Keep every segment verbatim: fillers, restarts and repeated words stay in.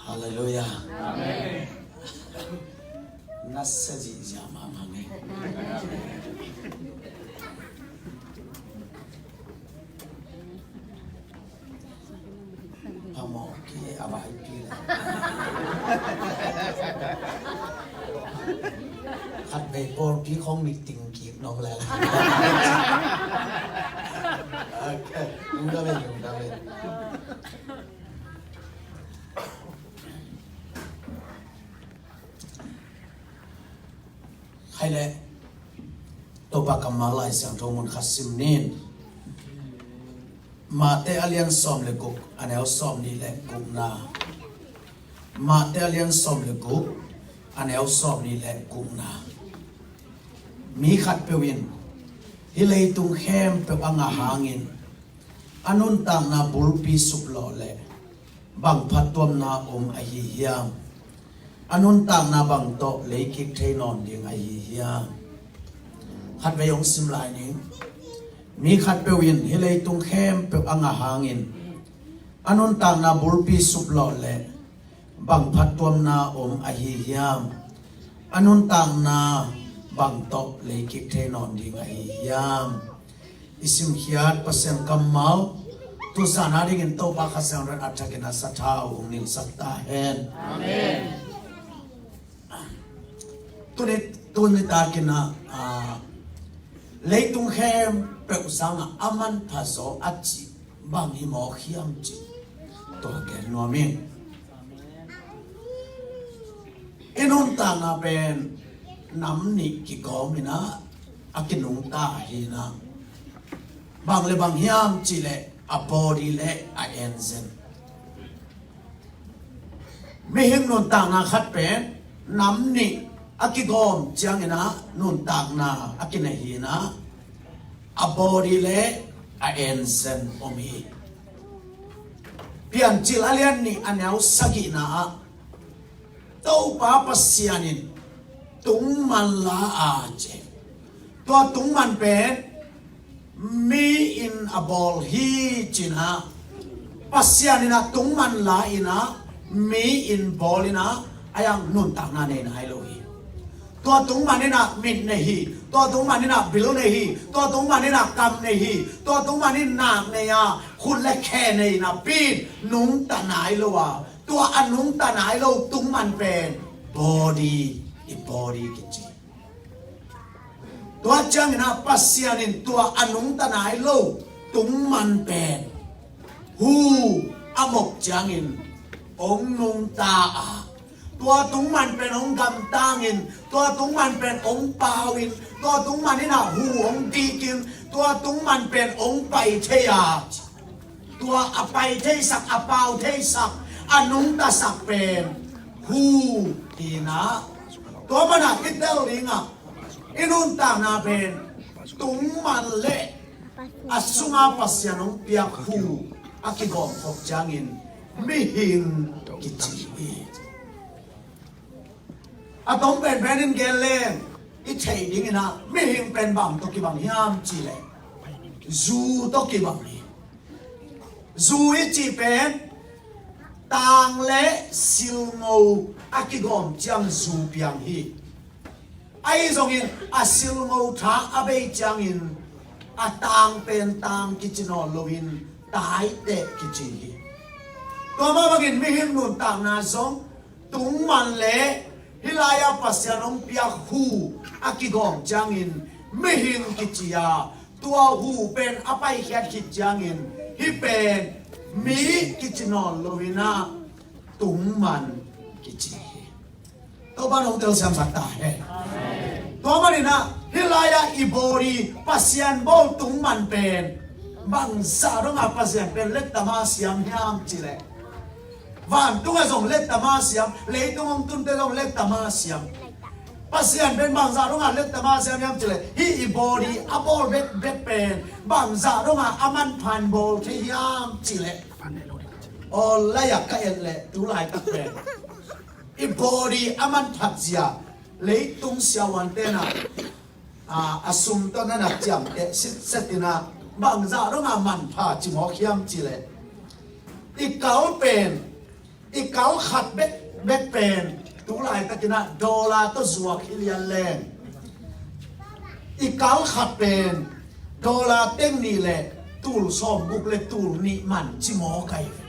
Halleluiah. Amen. Na sa zihziah mahmah ngei. Phamawh kei a vaipi le. Khatvei pawlpi khawng mit ting kik nong le. Okay. Lungdam e, lungdam e. Khai le, Topa kammal Lai Siangtho mun khat sim ning. Mate a lian sawm le guk, a neu sawm nih le gukna. Mate a lian sawm le guk, a neu sawm nih le gukna. Mi khatpeuh in hih leitung khempeuh a ngah hangin a nuntakna bulpi suplawh leh bang phattuamna om ahi hiam? A nuntakna bang tawh leikik thei nawn ding ahi hiam? Khatvei hong sim lai ning. Mi khatpeuh in hih leitung khempeuh a ngah hangin a nuntakna bulpi suplawh leh bang phattuamna om ahi hiam? A nuntakna bang tawh leikik thei nawn ding ahi hiam? I simkhiat Pasian kammal, tu zan a dingin Topa Kha Siangtho in a thakin a sathau hong nilsak ta hen. Amen. Tuni, tuni takin a, a, leitung khempeuh sangah a manpha zaw a cih bang hi mawk hiam cih tua gen nuam ing. I nuntakna pen nam nih kigawm in a, a kinungta hi in a. Bang le bang hiam cih leh a body le a engine. Mihing nuntakna khat pen nam nih a kigawm ciangin a nuntakna a kinei hi in a, a body le a engine om hi. Piancil a lian nih a neu sagihna ah Topa Pasian in tungman la a ci. Tua tungman pen mi in a bawl hi ci in a, Pasian in a tungman la in a, mi in bawl in a, a yang nuntakna nei nai lo hi. Tua tungman in a mit nei hi, tua tungman in a bil nei hi, tua tungman in a kam nei hi, tua tungman in nak nei a, khut le khe nei napi in nungta nai lo a, tua a nungta nai lo tungman pen body, i body kici. Tua ciangin a Pasian in tua a nungta nai lo tungman pen hu a mok ciangin hong nungta a, tua tungman pen hong gamtangin, tua tungman pen hong pauin, tua tungman in a hu hong dikin, tua tungman pen hong pai thei a, tua a pai theisak, a pau theisak, a nungtasak pen hu hi in a. Tua man a i tel ding a, i nuntakna pen tungman le a sunga Pasian hong piak hu a kigawm khop ciangin mihing kici hi. A tong penpen in gen leng i theih ding in a, mihing pen bang tawh kibang hiam cih leh zu tawh kibang hi. Zu i cih pen tang le silngo a kigawm ciang zu piang hi. Ahi zongin a silngo tha a bei ciangin a tang pen tang kici nawn loin taiteh kici hi. Tua mah bangin mihing nuntakna zong tungman le hih lai-a Pasian hong piak hu a kigawm ciangin mihing kici a, tua hu pen a paikhiat khit ciangin hih pen mi kici nawn loin a, tungman kici hi. Topa in hong telsiamsak ta hen. Tua manin a hih lai-a i body Pasian bawl tungman pen bangzah dong a Pasian pen lettama siam hiam cih leh, vantungah zong lettama siam, leitung hong tunte zong lettama siam. Pasian pen bangzah dong a lettama siam hiam cih leh, hih i body a bawl bekbek pen bangzah dong a a manpha in bawl thei hiam cih leh, aw, lai-ah ka et leh tu laitak pen i body a manphat zia leitung siavuante in a, a, a sum tawh na na ciamteh sitset in a, bangzah dong a manpha ci mawk hiam cih leh, i kal pen I kal khat bek bek pen tu laitakin ah dollar tawh zuak hi lian leng, i kal khat pen dollar teng nih le tul sawmguk le tul nih man ci mawk ahi ve.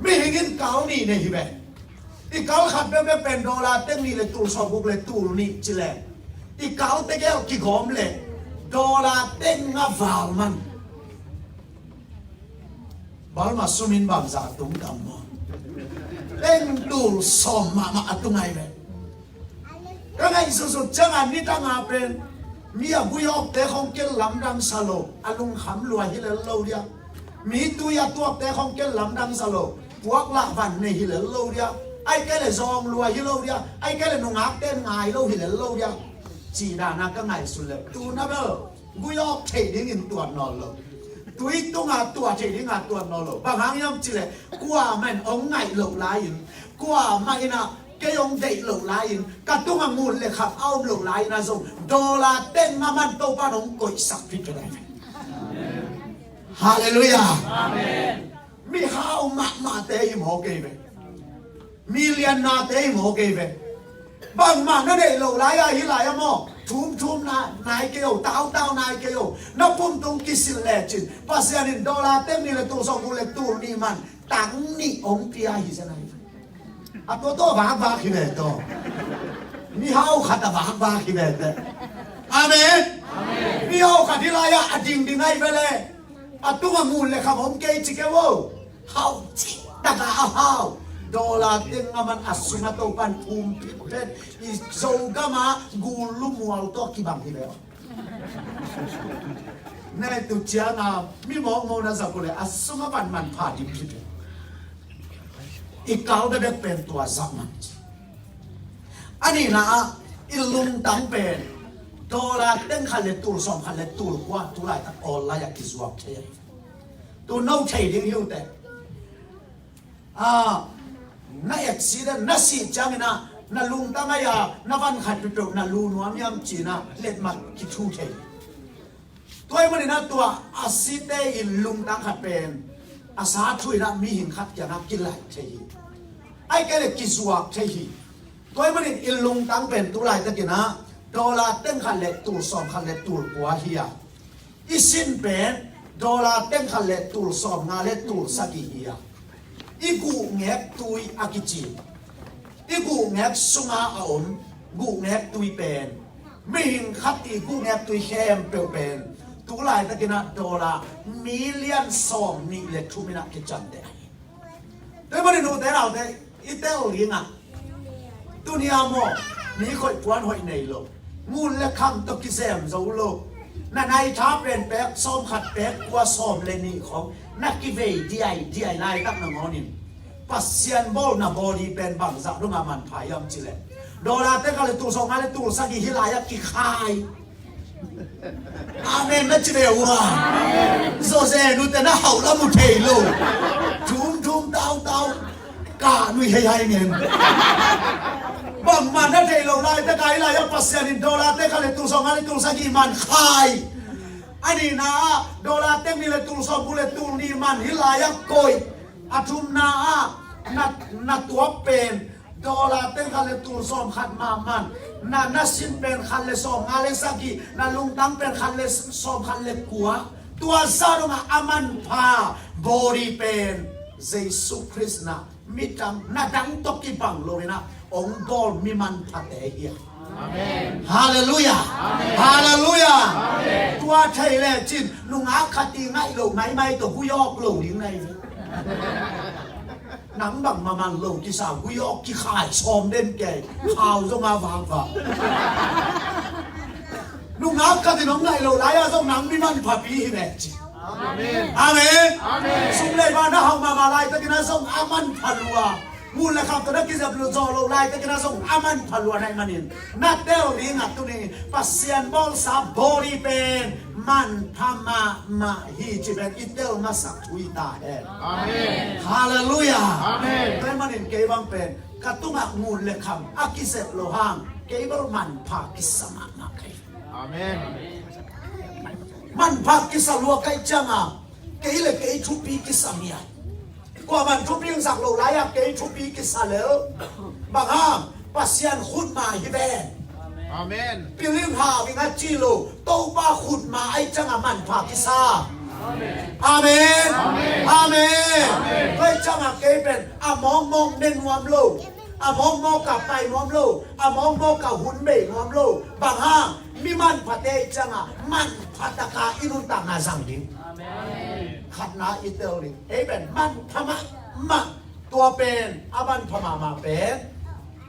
Mihing in kal nih nei hi ve. I kal khat bek bek pen dollar teng nih le tul sawmguk le tul nih ci leng, i kal tegel kigawm le dollar teng nga val man. Balma sumin bangzah a tung tam maw? Teng tul sawm mahmah a tung ahi ve. Ka ngaihsutsut ciangin nitang a pen mi a gui awkte khong kel lamdang sa lo, a lungkham lua hi lel lo dia. Mi tui a tuakte khong kel lamdang sa lo, puak lah van nei hi lel lo dia. Ai kei le zawng lua hi lo dia. Ai kei le nungakte ngai lo hi lel lo dia. Cih dan a ka ngaihsut le tu na bel gui awk thei dingin tuat nawn lo. Tui tunga tuah thei dinga tuat nawn lo. Bang hang hiam cih leh kuamah in hong ngaih loh lai-in, kuamah in ah kei hong deih loh lai-in, ka tungah ngun le kham a om loh lai-in ah zong dollar teng a man Topa'n hong koihsak phit phet lai. Halleluiah. Amen. Mi hau mahmahte hi maw kei ve. Million nate hi maw kei ve. Bangmah na neih loh lai-a hi lai-a maw, thumthum na nai kei o, tautau nai kei o. Na pumtung kisil lecin Pasian in dollar teng nih le tul sawmguk le tul nih man tang nih hong pia hi zen ahi. A tua tawh vakvak hi ve tawh. Mi hau khat a vakvak hi ve teh. Amen. Amen. Mi hau khat hi lai-ah a dingding ahi ve le. A tungah ngun le kham om kei ci kei o. Hau cih takah a hau. Dollar teng a man a sungah Topa'n phum phit phet. I Zogam a gul lumual tawh kibang hi ve o. Nai tu ciang a mi mawkmawk na zak uh le a sungah van manpha dim phit phet. I kal bebek pen tua zak man ci. A nihna ah i lungtang pen dollar teng khat le tul sawm khat le tul kua tu laitak online ah kizuak thei ahi. Tu no thei ding hi uh teh. Ah, na accident, na sih ciangin ah na lungtang ahi a, na van khat peuhpeuh na lu nuam hiam ci-in ah letmat kithu thei. Tua ahih manin ah tua a site in lungtang khat pen a sa thu in ah mihing khat kiangah kilaih thei hi. Ahih kei leh kizuak thei hi. Tua ahih manin i lungtang pen tu laitakin ah dollar teng khat le tul sawm khat le tul kua hi a, i sin pen dollar teng khat le tul sawm nga le tul sagih hi a, i guhngek tui a kici, i guhngek sunga a om guhngek tui pen, mihing khat i guhngek tui khempeuh pen tu laitakin ah dollar million sawm nih le thum in ah kiciamteh ahi. Tua ahih manin ute naute, i tel ding ah, tuni a maw, mi khoih puan hoih nei lo, ngun le kham tawh kizem zo lo, na nai tha pen pek sawm khat pek kua sawm le nih khong na kivei diaidiai laitak nangawnin Pasian bawlna body pen bangzah dongah manpha hiam cih leh dollar teng khat le tul sawm nga le tul sagih hi lai-ah kikhai. Amen na ci ve ua. Zawzen uh teh na hauh la mu thei lo. Thum thum tau tau. Ka nui hei hai ngen. Bangmah na thei lo laitak a hi lai-ah Pasian in dollar teng khat le tul sawm nga le tul sagih mankhai. A nihna ah dollar teng nih le tul sawm khat le tul nih man hi lai-ah koih. A thumna ah na, na tuak pen dollar teng khat le tul sawm khat mah man. Na, na sin pen khat le sawm nga le sagih, na lungtang pen khat le sawm khat le kua. Tua zah dongah a manpha body pen Jesu Khrist na midang, na dang tawh kibang lo in ah hong bawl mi manphate hi a. Amen. Halleluiah. Amen. Halleluiah. Amen. Tua thei lecin nungak khat i ngaih loh maimai tawh gui awk lo ding na hi. Nang bangmah man lo kisa, gui awk kikhai sawm den kei, khau zong a vakvak. Nungak khat in hong ngaih loh lai-ah zong nang mi manphapi hi ve ci. Amen. Amen. Amen. Sum le pai na hau mahmah laitakin ah zong a manpha lua. Ngun le kham tawh na kizep zawh loh laitakin ah zong a manpha lua na hih manin, na tel ding ah tuni Pasian bawlsa body pen manpha mahmah hi cih pen i tel masak thu hi ta hen. Amen. Halleluiah. Amen. Tua ahih manin kei bang pen ka tungah ngun le kham a kizep loh hang kei bel manpha kisa mahmah ka hi. Amen. Manpha kisa lua ka hih ciangin kei le kei thupi kisa mah hi. Kuaman thupi hong sak loh lai-ah kei thupi kisa lel. Bang hang? Pasian khutma hi ven. Amen. Piling hau ing a ci lo, Topa khutma ahih ciangin manpha kisa. Amen. Amen. Tua ahih ciangin kei pen a mawkmawk ne nuam lo, a mawkmawk a pai nuam lo, a mawkmawk a hun bei nuam lo. Bang hang? Mi manphate ahih ciangin manpha takin i nuntakna zang ding. Khatna i tel ding. Ei pen manpha mahmah. Tua pen a manpha mahmah pen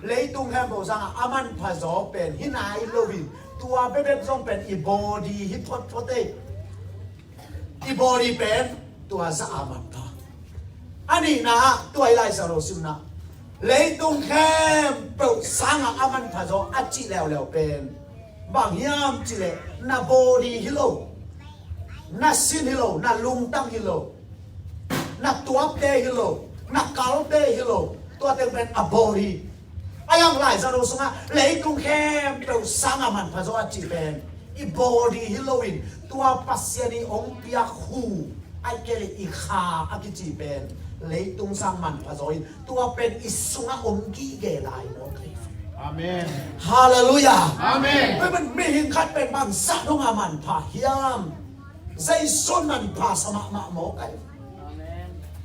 leitung khempeuh sangin a manpha zaw pen hi nai lo hi. Tua bekbek zong pen i body hi photphot ei. I body pen tua zah a manpha. A nihna ah tua i Lai Siangtho simna, leitung khempeuh sangin a manpha zaw a cih leuleu pen bang hiam cih leh na body hi lo, na sin hi lo, na lungtang hi lo, na tuapte hi lo, na kalte hi lo, tua teng pen a body. A yang Lai Siangtho sungah leitung khempeuh sangin a manpha zaw a cih pen i body hi loin tua Pasian in hong piak hu, ahih kei leh i kha a kici pen leitung sang manpha zaw in tua pen i sungah om gige lai mawk hi. Amen. Halleluiah. Amen. Tua pen mihing khat pen bangzah dongin a manpha hiam? Jesu in manpha sa mahmah mawk hi.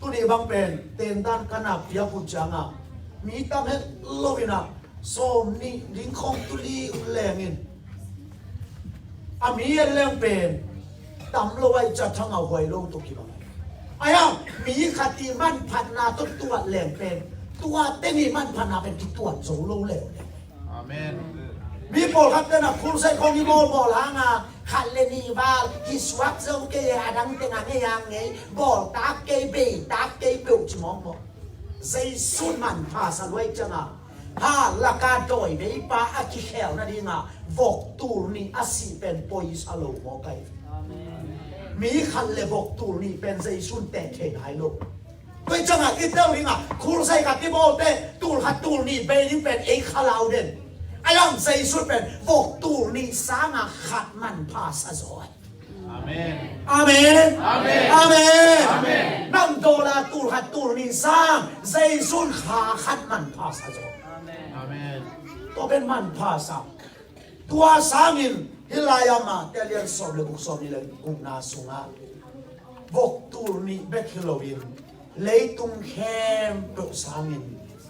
Tuni bang pen tentan ka na piak uh ciangin mi tam het lo in a sawm nih ding khong tuli uh leng in a mi et leng pen tam lo ahih ciang thangah huai lo tawh kibang. Ahi hang mi khat i manphatna tawh tuat leng pen tua teng i manphatna pen kituat zo lo leng. Amen. Mi pawlkhat ten a khulsai khong i bawlbawl hangin khat le nih val kisuak zo kei a, a dang teng a ngei a ngei, bawltak kei, beitak kei peuh ci mawkmawk. Jesu in manpha sa lua ahih ciangin ha laka dawiveipa a kikhel nadingin vok tul nih a sih pen poisa lo mawk hi. Mi khat le vok tul nih pen Jesu in teh thei nai lo. Tua ahih ciangin i tel dingin khulsai khat i bawlte tul khat tul nih bei ding pen ei kha lau den. Ahi hang Jesu pen vok tul nih sangin khat manpha sa zaw hi. Amen. Amen. Amen. Amen. Amen. Nang dollar tul khat tul nih sang Jesu in kha khat manpha sa zaw. Amen. Tua pen manpha sa. Tua sangin hih lai-ah Mate a lian sawm le guk, sawm nih le gukna sungah vok tul nih bek hi loin leitung khempeuh sangin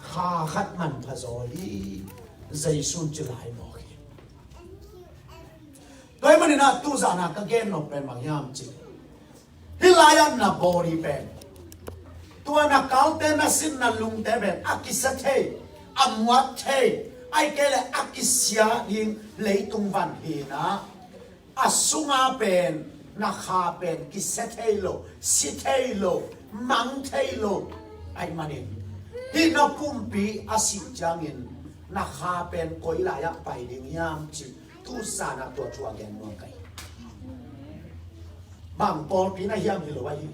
kha khat manpha zaw hi, Jesu in ci lai mawk hi. Tua ahih manin ah tuzan a ka gen nop pen bang hiam cih leh hih lai-ah na body pen, tua na kalte, na sin, na lungte pen a kisia thei, a muat thei, ahih kei leh a kisia ding leitung van hi in ah, a sunga pen na kha pen kisia thei lo, si thei lo, mang thei lo ahih manin hih na pumpi a sih ciangin na kha pen koi lai-ah pai ding hiam cih tuzan a tua thu a gen nuam ka hi. Bang pawlpi na hiam hi lo ahi.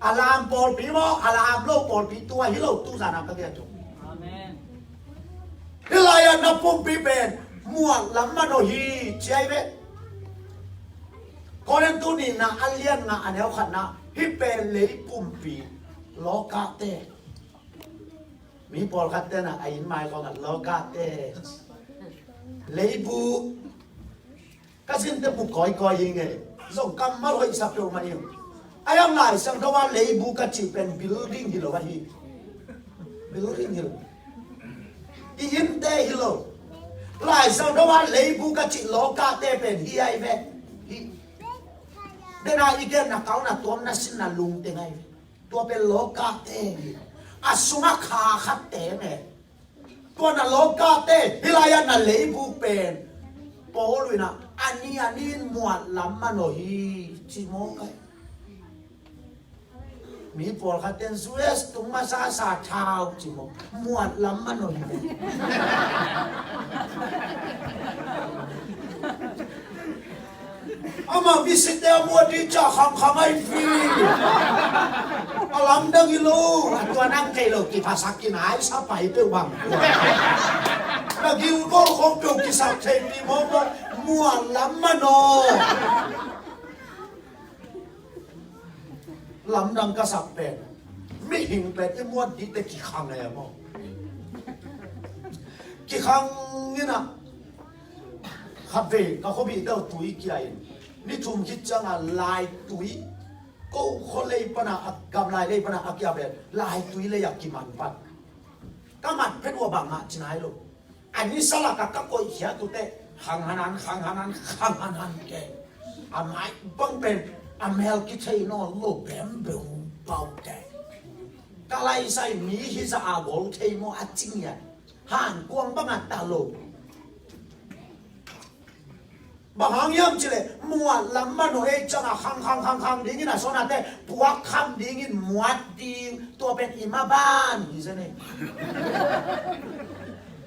A lam pawlpi maw, a lam lo pawlpi tua hi lo tuzan a ka gen thu. Amen. Hih lai-ah na pumpi pen muat lam mah no hi ci ahi ve. Korin tu nihna a lian nga a neu khatna hih pen lei pumpi, lokate. Mi pawlkhat ten ah a inn mai khawng ah lokate, leibu. Ka sinte mu kawikawi hi ngei. Zong kammal hoih sa peuhmah ing. A yang Lai Siangtho a leibu ka cih pen building hi lo ahi. Building hi lo. I innte hi lo. Lai Siangtho a leibu ka cih lokate pen hi ahi ve. Hi. Dena i gen na kal na tuam na sin na lungte ngai ve. Tua pen lokate hi. A sungah kha khatte me. Tua na lokate, hih lai-ah na leibu pen Paul in ah a ni a ni in muat lam mah no hi ci mawk ai. Mi pawlkhat ten U S tung masa sa thau ci mawk, muat lam mah no hi. Amah misitte a muat ding ca khangkhang ai pi. A lamdang hi lo. A tua nang thei lo kiphasak kinai sa pai peuh bang. Na gilgol khong peuh kisak thei pi mawkmawk. Muan lam mah no. Lamdang ka sak pen Mihing pen i muat dingte kikhang e maw? Kikhang in ah, khatvei ka khuabihte uh tui kia in, ni thum khit ciangah laitui, ko khualei pana, a gamlai lei pana a kia pen laitui lei a kiman pan. Ka mat phet uh a bang mah ci nai lo. A nisa lakah ka koihkhiat uh teh khang hanan, khang hanan, khang hanan ke. A mai bang pen a mel kithei nawn lo bembeu pau ke. Ka laisai mi hizah a gol thei maw a ci ngiat. Hankuang bangah ta lo. Bang hang hiam cih leh muat lam manawh ei ciangah khang khang khang khang dingin a sawnate puak kham dingin muat ding, tua pen i maban hi zen ei.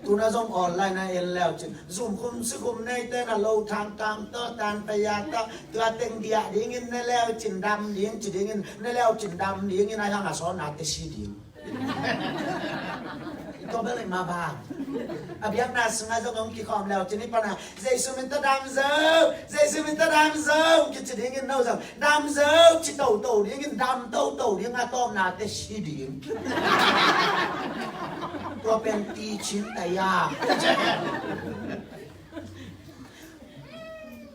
Tuna zong online a en leu cin zum khum si khum neite na lo thang kang tawh tan paya tawh tua teng diah dingin ne leu cin dam ding ci dingin ne leu cin dam dingin a hiang a sawnate si ding. Tua bel i maban. A biakna sungah zong hong kikhawm leu cin i pana Jesu min tawh dam zo, Jesu min tawh dam zo kici dingin no zong dam zo ci toto dingin dam toto ding a tawpnate si ding. Tua pen ticin taya.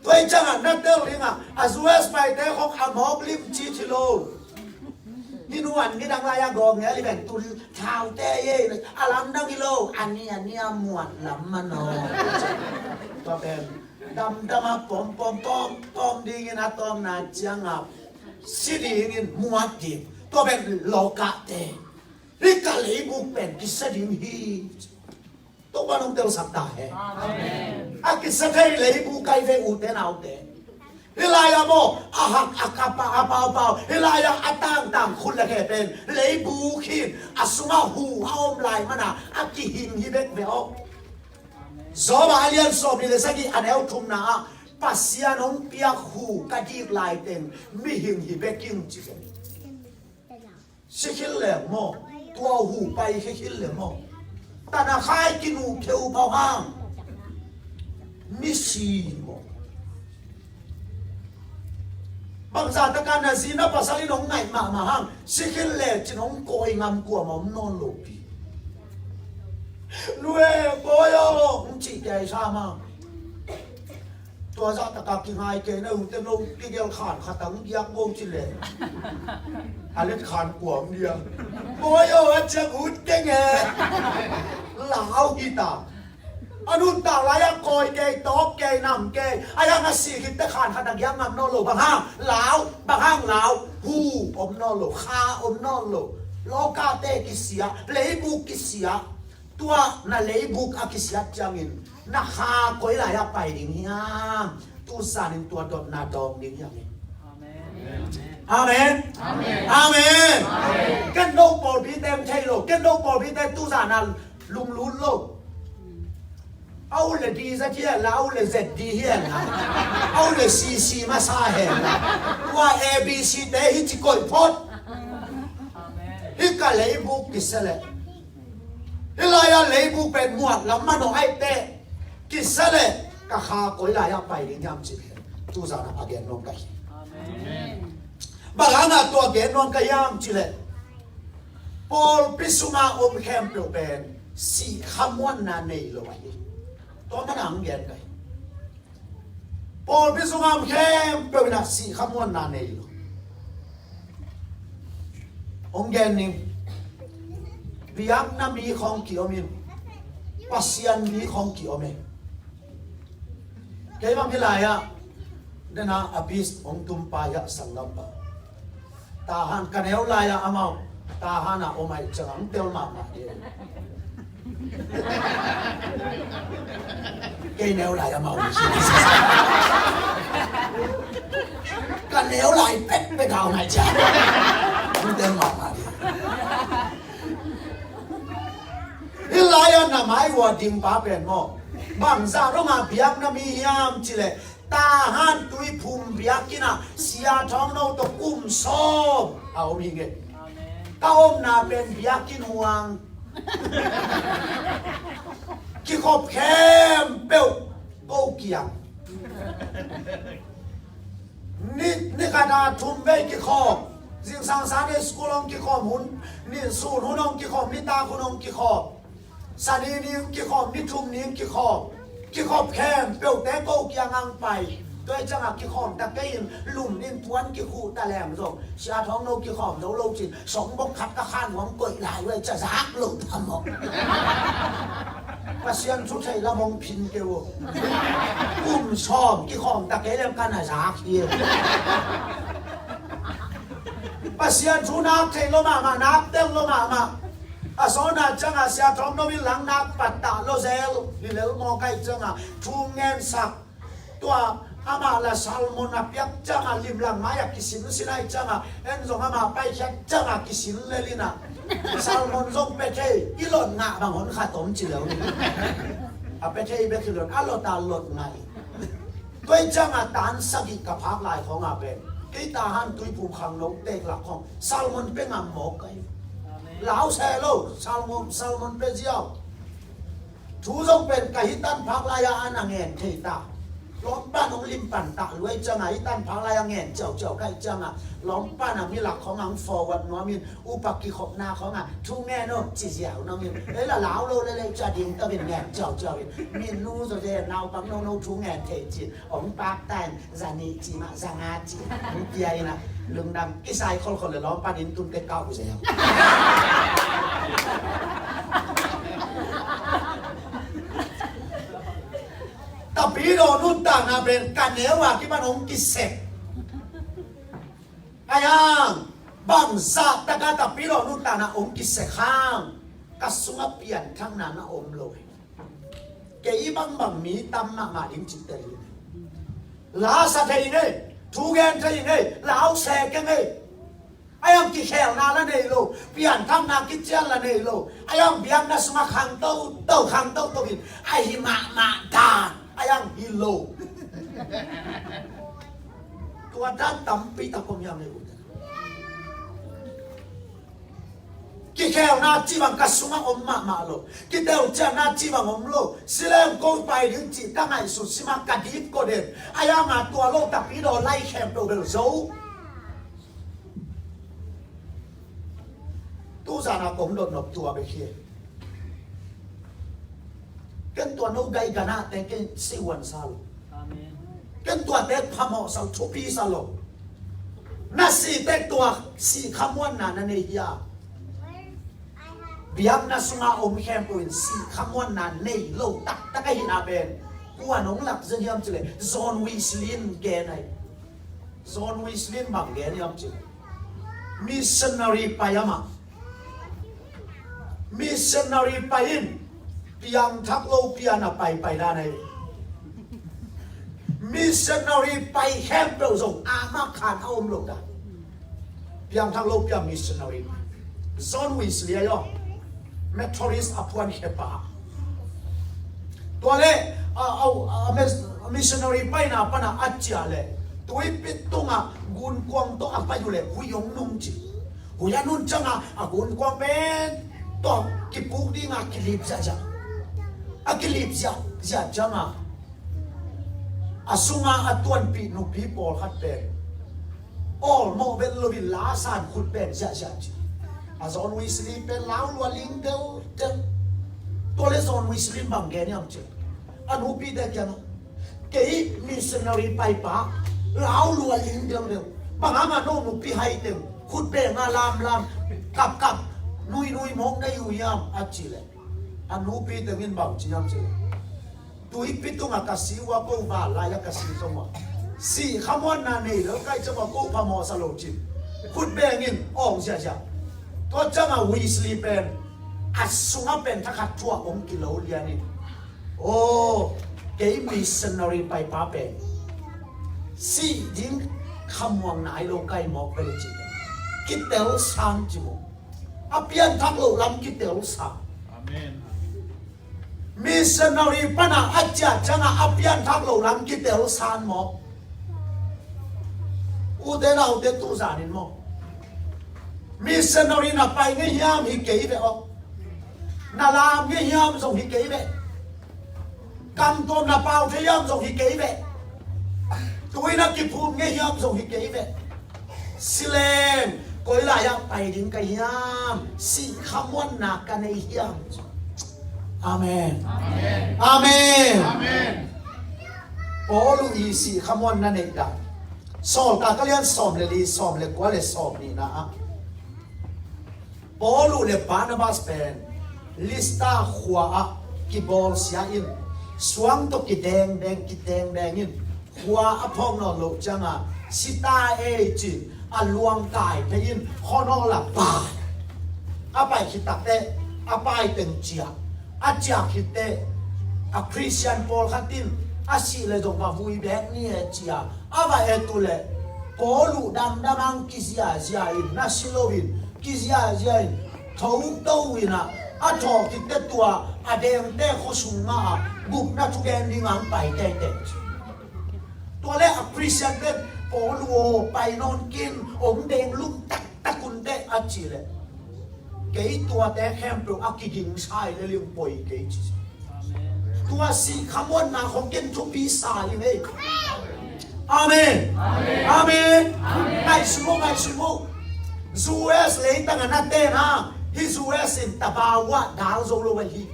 Tua i ciangah na tel dingah a U S paite khong a mawk limci ci lo. Ni nuan ni dang lai a gawng nge li beng tun thaute ye a lamdang hi lo a ni a ni a muat lam manawh. Tua pen damdam a pawm pawm pawm pawm dingin a tawpna ciangah si dingin muat ding. Tua pen lawkahte hi ka leibuk pen kisa ding hi. Topa nong telsak ta hen. Amen. A kisa thei leibuk kai ve ute naute. Hih lai-ah maw a hak a kap a paupau hih lai-ah a tangtang khut le khe pen leibuk hi. A sungah hu a om lai mana a kihing hi bek ve aw. Job a lian sawm nih le sagih a neu thumna ah Pasian hong piak hu ka dik lai teng mihing hi bek ing ci ve. Si khil leng maw? Tua hu pai khia khil leng maw? Tana khai kinu kheu pau hang misi maw? Bangza taka na zi na pasal in hong ngaih mahmah hang si khil le cin hong kawi ngam kuamah om nawn lo pi. Nue bawi aw hong cih kei sa ma. Tua zah taka kingai kei na ute no kigel khan khatang diak bo ci le a let khan kuam dia. Bawi aw a ciang ut keng e. Lau hi ta. A nuntak lai a kawi kei tawp kei nam kei a yang a si khit te khan khatang diak ngam nawn lo bang hang lau bang hang lau hu om nawn lo kha om nawn lo. Lawkate kisia leibuk kisia. Tua na leibuk a kisiat ciangin na kha koi lai-ah pai ding hiam? Tuzanin tua dotna dawng ding hiam? Amen. Amen. Amen. Ken no pawlpi teng thei lo ken no pawlpi teng tuzan a lunglut lo. A u le di zat hian la a u le zet di hian la a u le sisi masa hen la tua A B C te hi ci koih phot. Hi ka leibuk kisia le. Hih lai-ah leibuk pen muat lam manawh aih teh kisia le ka kha koi lai-ah pai ding hiam cih pen tuzan a gen nuam ka hi. Bang hangah tua gen nuam ka hiam cih le pawlpi sungah om khempeuh pen sih khamuanna nei lo ahi. Tua mana hong gen ka hi. Pawlpi sungah om khempeuh inah sih khamuanna nei lo. Hong gen ning. Biakna mi khawng ki-om in Pasian mi khawng ki-om e. Kei bang hi lai-ah dena a bis hong tumpa hiah sanggampa Tahan ka neu lai-ah amau Tahan ah om aih ciang ang tel mahmah ding. Kei neu lai amau ka neu lai pekpek a om aih ciang ang tel mahmah ding. Hih lai-ah na mai ua ding pa pen maw bangzah dong a biakna mi hiam cileh Tahan Tuiphum biakinn ah Sia Thawng No tawh kum sawm a om hi ngei. Ka omna pen biakinn huang kikhop khempeuh ko kiang. Ni, ni khat a thum vei kikhop. Zingsang Sunday school hong kikhawm hun, ni sun hun hong kikhawm, nitak hun hong kikhawm, Sani ni hong kikhawm, ni thum ni hong kikhawm, kikhop khempeuhte ko kiang ang pai. Tua ciangah kikhawm ta kei in, lum in puan kikhuh ta leng zong, Sia Thawng No kikhawm zo lo cin, sawng bok khat ka khan hong koih lai uh a, ca zak lo ta maw. Pasian thu thei lam hong phin kei uh. Kum sawm kikhawm ta kei leng ka na zak hi. Pasian thu nak thei lo mahmah, nak teng lo mahmah. A sawna ciangah Sia Thawng No in lang nak pattah lo zel. Hi lel maw, kai ciangah thu ngensak. Tua amah la sermon a piak ciangah limlang mai-ah kisin sin ai ciangah, en zong amah paikhiat ciangah kisin lel in ah, sermon zong pia thei, i lot ngah bang hon khat om ci leu ni. A pia thei bek hi lo in, a lot a lot ngah in. Tua ciangah tan sagih ka phak lai khawngah pen, kei Tahan Tuiphum khangno teek lak khawng sermon pia ngam mawk ka hi. Lau se lo, sermon, sermon pia ziau. Thu zong pen ka hi tan phak lai-ah a na ngen thei ta. Lawmpan hong lim pan ta luai ciangah, hi tan phak lai-ah ngen ciauciau ka hih ciangah, lawmpan a mi lak khawng ang forward nuam in, upa kikhopna khawngah thu ngen aw ci ziau nuam in. Ei la lau lo lel ei, ca ding tawh in ngen ciauciau in. Min nu zaw ze naupang nono thu ngen thei cin, hong pak ta in. Za nih ci mah, za nga ci, hong pia in ah, lungdam kisai kholkhol le lawmpan inn tun teh kau zel. Tapidaw nuntakna pen ka neu a kipan hong kisek. Ai hang, bangzah takah Tapidaw nuntakna hong kisek hang, ka sungah pianthakna na om lo hi. Kei bangbang mi tam mahmah ding cihte hi. La sa thei ing ei, thu gen thei ing ei, lau se keng ei. Ai ang kikhelna la nei lo, pianthakna kician la nei lo. Ai ang biakna sungah khang toto, khang toto in, ahi mahmah dan, ai ang hi lo. Tua dan tampi tak om hiam ei uh. Kikhelna cih bang ka sungah om mahmah lo. Kitelcianna cih bang om lo. Silem ko pai ding cih ka ngaihsut sim a ka dip ko den. Ai ang a tua lo Tapidaw lai khempeuh bel zo. Tu zan a kong dot nop tua bek hi. Ken tua no gai ganah te ken siuan sa lo. Amen. Ken tua te phamawh sa lo, thupi sa lo. Na si tek tua si khamuanna na nei hia? Biakna sunga om khempeuh in si khamuanna nei lo taktak ahihna pen kua nong lak zen hiam cileh John Wesley in gen ahi. John Wesley in bang gen hiam cileh missionary pai amah. Missionary pai in piangthak lo pian a paipai dan ahi. Missionary pai khempeuh zong amah khan a om lo dan. Piangthak lo pian missionary. John Wesley ahi aw. Methodist a puan khepa. Tua le a, a, a, a missionary paina pana a ciah le tuipi tungah gunkuang tawh a pai uh le hui hong nung ci. Hui a nun ciangah a gunkuang pen tawh kipuk dingah kilip ziahziah. A kilip ziahziah ciangah a sunga a tuanpih nupi pawlkhat pen awlmawh vet loin la san khut pen ziahziah ci. A John Wesley pen lau lua ling deuhdeuh. Tua le John Wesley in bang gen hiam ci. A nupite kiangah kei missionary paipa lau lua ling deuhdeuh. Bang hangah no nupi hai teng khut benga lamlam kapkap nuinui mawk na hi uh hiam a ci le a nupi tengin bang ci hiam ci le tuipi tungah ka si uh a ko val lai-ah ka si zong uh a si khamuanna nei lo kai ciang uh a ko phamawh sa lo cin khut bengin awng ziahziah. Tua ciangah Wesley pen a sungah pen thakhat thu a om kilo lianin aw kei missionary paipa pen si ding khamuang nai lo kai mawk pen ci kitel sang ci maw. A pianthak lo lam kitel sang. Amen. Missionary pana a ciah ciangah a pianthak lo lam kitel san maw. Ute naute tu zanin maw missionary na pai ngei hiam hi kei ve aw. Na lam ngei hiam zong hi kei ve. Kamtuam na pau thei hiam zong hi kei ve. Tui na kiphum ngei hiam zong hi kei ve. Sileng Koi lai-ah pai ding ka hiam? Sih khamuanna ka nei hiam? Amen. Amen. Paul uh i sih khamuanna neih dan. Sawltak a lian sawm le li, sawm le kua le sawm nihna ah Paul uh le Barnabas pen Listra khua ah kibawlsia in, suang tawh kidengdeng kidengdeng in, khua a phawk nawn loh cianga sita ei ci-in a luangkai phei in khuanawl ah pai. A pai khit takteh a pai teng ciah. A ciah khitteh a Khristian pawlkhat in a sih le zong va vui bek ni e ci-a a va et uh leh Paul uh damdam hang kiziazia in, na si loin kiziazia in, tho to in ah, a thawh khitteh tua a dengte khua sung mah ah gupna thugen ding hang pai teitei. Tua le a Khristian pen Paul uh aw pai nawn kin, hong deng lum taktak un teh a cih leh, kei tuate khempeuh a kiging sa hi le ling poi kei ci. Tua sih khamuanna khong ken thupi sa hi ei. Amen. Amen. Ngaihsun maw, ngaihsun maw. U S leitang a na ten a, hih U S in tabau ah dal zo lo ahi hi.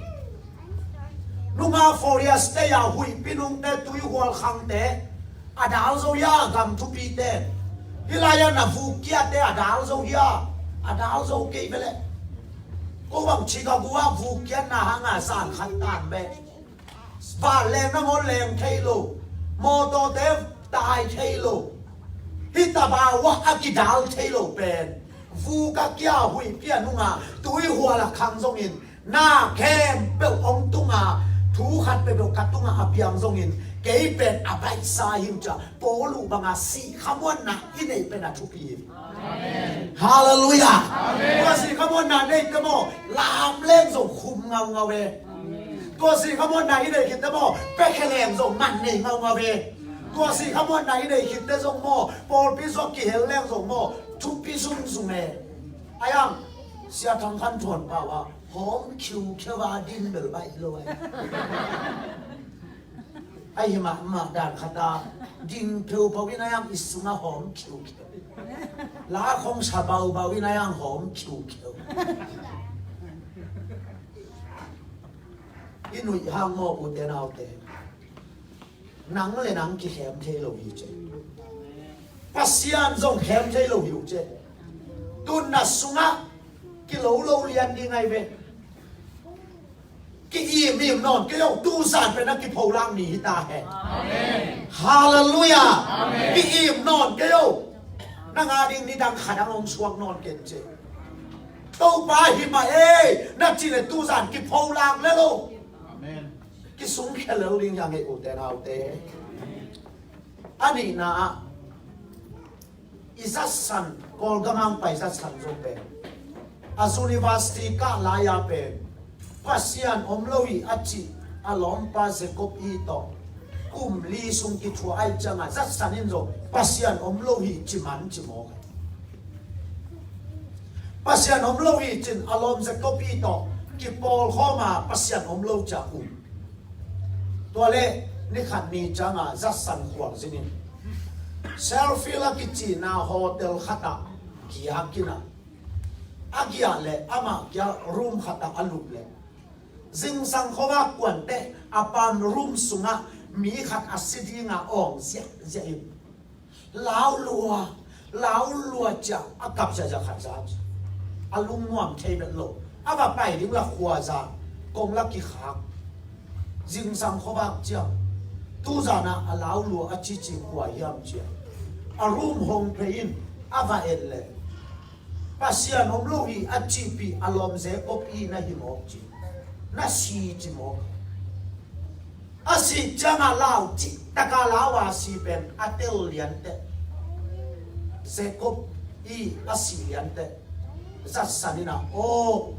Nunga Florida State a huihpi nungte, tuihual khangte a dal zo hia, gam thupite? Hih lai-ah na vuk kiate a dal zo hia? A dal zo kei ve leh. Ko bang Chicago ah vuk kiatna hanga zan khat tan beh. Vanleng nangawn leng thei lo. Mawtawte tai thei lo. Hih tabau ah a kidal thei lo pen vuk a kia, huihpi a nunga tuihual a khang zongin, na khempeuh hong tunga, thu khat peuhpeuh ka tunga a piang zongin, kei pen a baihsa hi ung ci-a Paul uh banga sih khamuanna i neih pen a thupi hi. Halleluiah. Tua sih khamuanna neite maw, lam leng zong khum ngaungau e. Tua sih khamuanna i neih khitte maw, pekhe leng zong man nei ngaungau e. Tua sih khamuanna i neih khitte zong maw, pawlpi zuak kihel leng zong maw, thupi zungzung e. Ai ang, Sia Thang Khan Thawn pau ah hawm khiukheu a din bel baih lo ai. Ahi mahmah dan khat a ding pheuphau in ai ang, i sungah hawm khiukheu. La khong sa baubau in ai ang, hawm khiukheu. I nuih hang maw, ute naute. Nang le nang kikhem thei lo hi ce. Pasian zong khem thei lo hi uh ce. Tunna sungah kilolo lian ding ai ve. Ki-im im nawn kei o, tuzan pen a kipholak ni hi ta hen. Halleluiah. Ki-im nawn kei o. Nang a ding nidang khadang hong suak nawn ken ce. Topa hi mah ei na cih le tuzan kipholak le lo. Kisung khelel ding hi a ngei, ute naute. A nihna ah, i zatsan, Kawlgam ang pai zatsan zo pen, a university kah lai-a pen Pasian om lo hi a cih a lawmpa Jacob i tawh kum li sung kithuah ai cianga zatsan in zo Pasian om lo hi ci man ci mawk. Pasian om lo hi cin a lawm Jacob i tawh kipawlkhawm a Pasian om lo ciah um. Tua le nikhat ni cianga zatsan khualzin in Sellafield a kicihna hotel khatah giak in a, a giah le amah giak room khatah a lup le zingsang khuavak kuanteh a pan room sungah mi khat a si dinga awng ziahziah in, lau lua, lau lua ciah a kap ziahziah khat za. A lungnuam thei bet lo. A va pai ding la khuaza kong la kikhak. Zingsang khuavak ciang tuzanah a lau lua a cici kua hiam ciah a room hong phei in a va et le Pasian om lo hi a cihpih a lawm Jacob i na hi mawk ci. Na si ci mawk. A sih cianga lau cih taka lau a si pen a tel lianteh. Jacob i a sih lianteh zatsan in a, aw,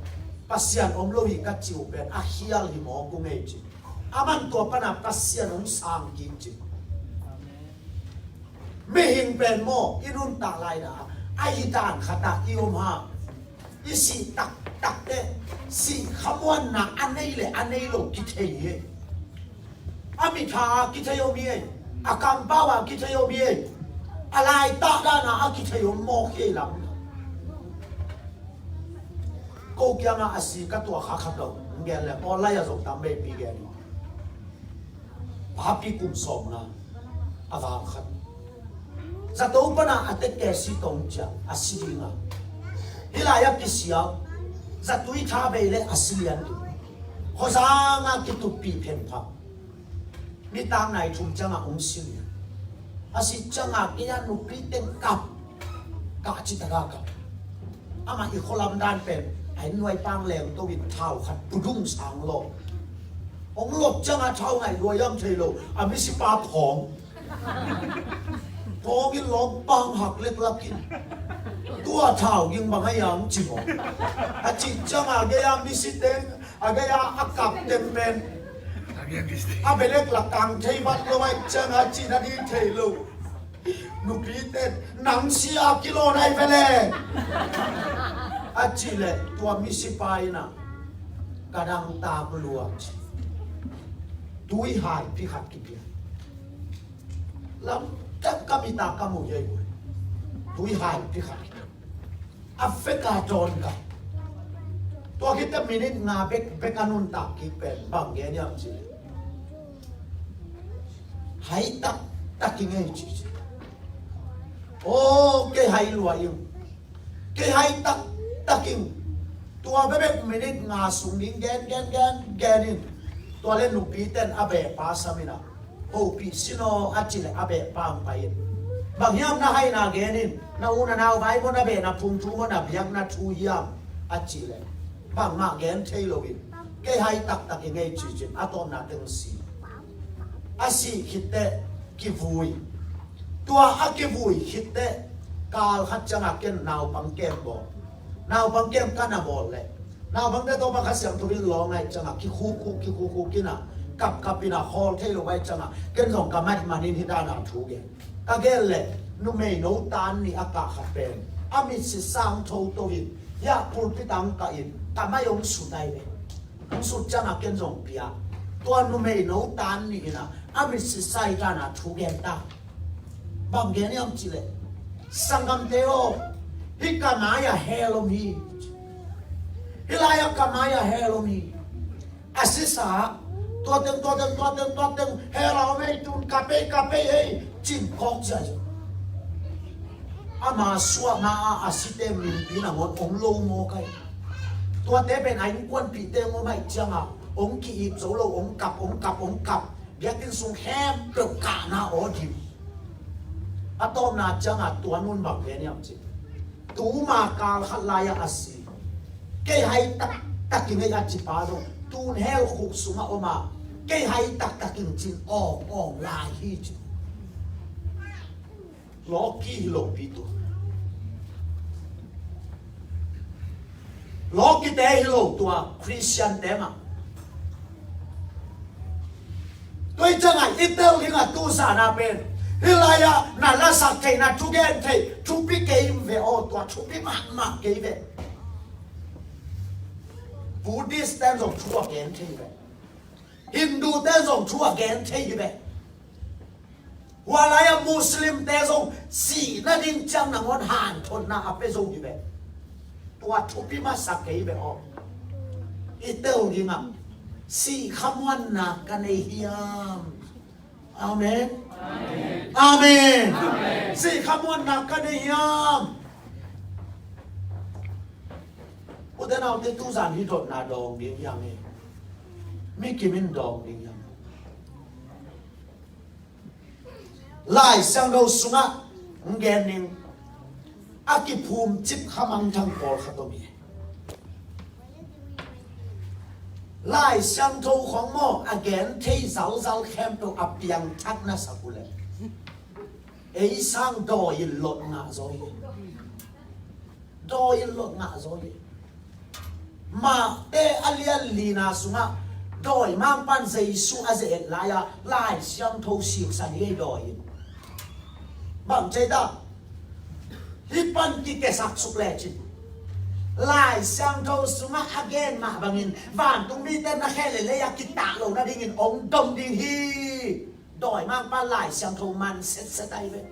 Pasian om lo hi ka cih uh pen a khial hi mawk uh ngei ci. A man tua pana Pasian hong sang kik ci. Mihing pen maw i nuntak laina a hi dan khatah i om ha. I sih taktak teh sih khamuanna a nei le a nei lo kithei hi. A mitha a kithei om hi. A kampau a kithei om hi. A laitah dana a kithei om mawk hi lam. Ko kiangah a si ka tuah kha khat lo. Hong gen le, aw, lai-ah zong tam veipi gen. Papi kum sawmnga a vang khat. Zato pana a tekke si tong ciang a si dinga. Hih lai-ah kisiau. Zatui tha bei le a si lian ding. Khuazangah kituppih phengphang. Nitak nai thum ciangah hong si lian. A si ciangah kei a nupi teng kap. Kah citak a kap. Amah i khualam dan pen a inn nuai pang leng to in thau khat pudung sang lo. Hong lot ciangah thau ngaih lua hiam thei lo. A misipa phawng. Phawng in lawm pang hak leklak in. Tua thau ging bang a hiam ci maw. A cih ciangah gei a misi teng, a gei a a kap teng pen a belek la kang thei vat lo ahih ciangah a cih na ding thei lo. Nupi ten, nang si a kilo nai ve le. A cih leh tua misipa in a ka dang tak lua ci. Tui hai pi khat kipia. Lamtak ka mita ka mu hi ei. Tui hai pi khat. A fek a tawn ka. Tua khit teh minute nga bek, bek a nuntak kik pen bang gen hiam ci. Hai taktak ing ei ci ci. Aw, kei hai lua ing. Kei hai taktak ing. Tua bek bek minute nga sung ding gen, gen, gen, gen in. Tua le nupi ten a beh pa sam in a. Hopih sin aw a cih leh a beh pa hong pai in. Bang hiam na haina gen in, na u na nau vai maw, na behna phung thu maw, na biakna thu hiam a cih leh bangmah gen thei lo in. Kei hai taktak ing ei ci cin a tawpna teng si. A sih khit teh kivui. Tua a kivui khit teh kal khat ciangah ken naupang kem bawl. Naupang kem ka na bawl leh Naupangte tawh bang Kha Siangtho in lawng ahih ciangah kikhukhuk, kikhukhuk in a, kapkap in a, khawl thei lo ahih ciangah ken zong ka matmat in hih dan a thu gen. Ka gen leh numei no tan nih a kah khat pen a mitsi sang thotho in, hiah pulpit ah hong kah in ka mai hong sut ai ve. Hong sut ciangah ken zong pia. Tua numei no tan nih in a, a mitsi sai dan a thu gen ta. Bang gen hiam cih leh, sanggamte aw, hih ka mai-ah hell om hi. Hih lai-ah ka mai-ah hell om hi. A sisa, tua teng, tua teng, tua teng, tua teng hell ah om ei, tun kap ei, kap ei ei, cin kawk ziahziah. Ama suah ma-ah a site minpi nangawn om lo mawk ai. Tuate pen a innkuanpihte om ahih ciangah hong ki-ip zo lo, hong kap, hong kap, hong kap. Biakinn sung khempeuh kahna aw dim. A tawpna ciangah tua nun bang gen hiam cih, tuma kal khat lai-ah a si. Kei hai taktak ing ei a cipa zong tun hell khuk sungah om a, kei hai taktak ing cin awng awng lai hi ci. Lawki hi lo pi tua. Lawkite hi lo tua, Khristiante mah. Tua hi ciangah i tel dingah tu zan a pen, hih lai-ah na lasak thei, na thugen thei thupi kei ve aw, tua thupi mahmah kei ve. Buddhist ten zong thu a gen thei ve. Hindu ten zong thu a gen thei ve. Hua lai-ah Muslim-te zong sihna ding ciang nangawn hanthotna a pia zo hi ve. Tua thupi masa kei ve aw. I tel dingah sih khamuanna ka nei hiam? Amen. Amen. Sih khamuanna ka nei hiam? Ute naute, tuzan hih dotna dawng ding hiam e? Mi kim in dawng ding hiam? Lai Siangtho sungah hong gen ning, a kiphum cip kha mangthang pawlkhat om hi. Lai Siangtho khong maw, a gen thei zalzal khempeuh a piangthak na sak uh leh ei sang dawi in lot ngah zaw hi. Dawi in lot ngah zaw hi. Mate a lian lina sungah dawimangpa'n Jesu a ze-et lai-ah Lai Siangtho siksan hi ei dawi in. Bang cei ta? Hih pan kikesak suk lecin Lai Siangtho sungah a gen mah bangin vantungmite na khe le lei-ah kitah lo nadingin hong dom ding hi. Dawimangpa Lai Siangtho man setset ahi ve.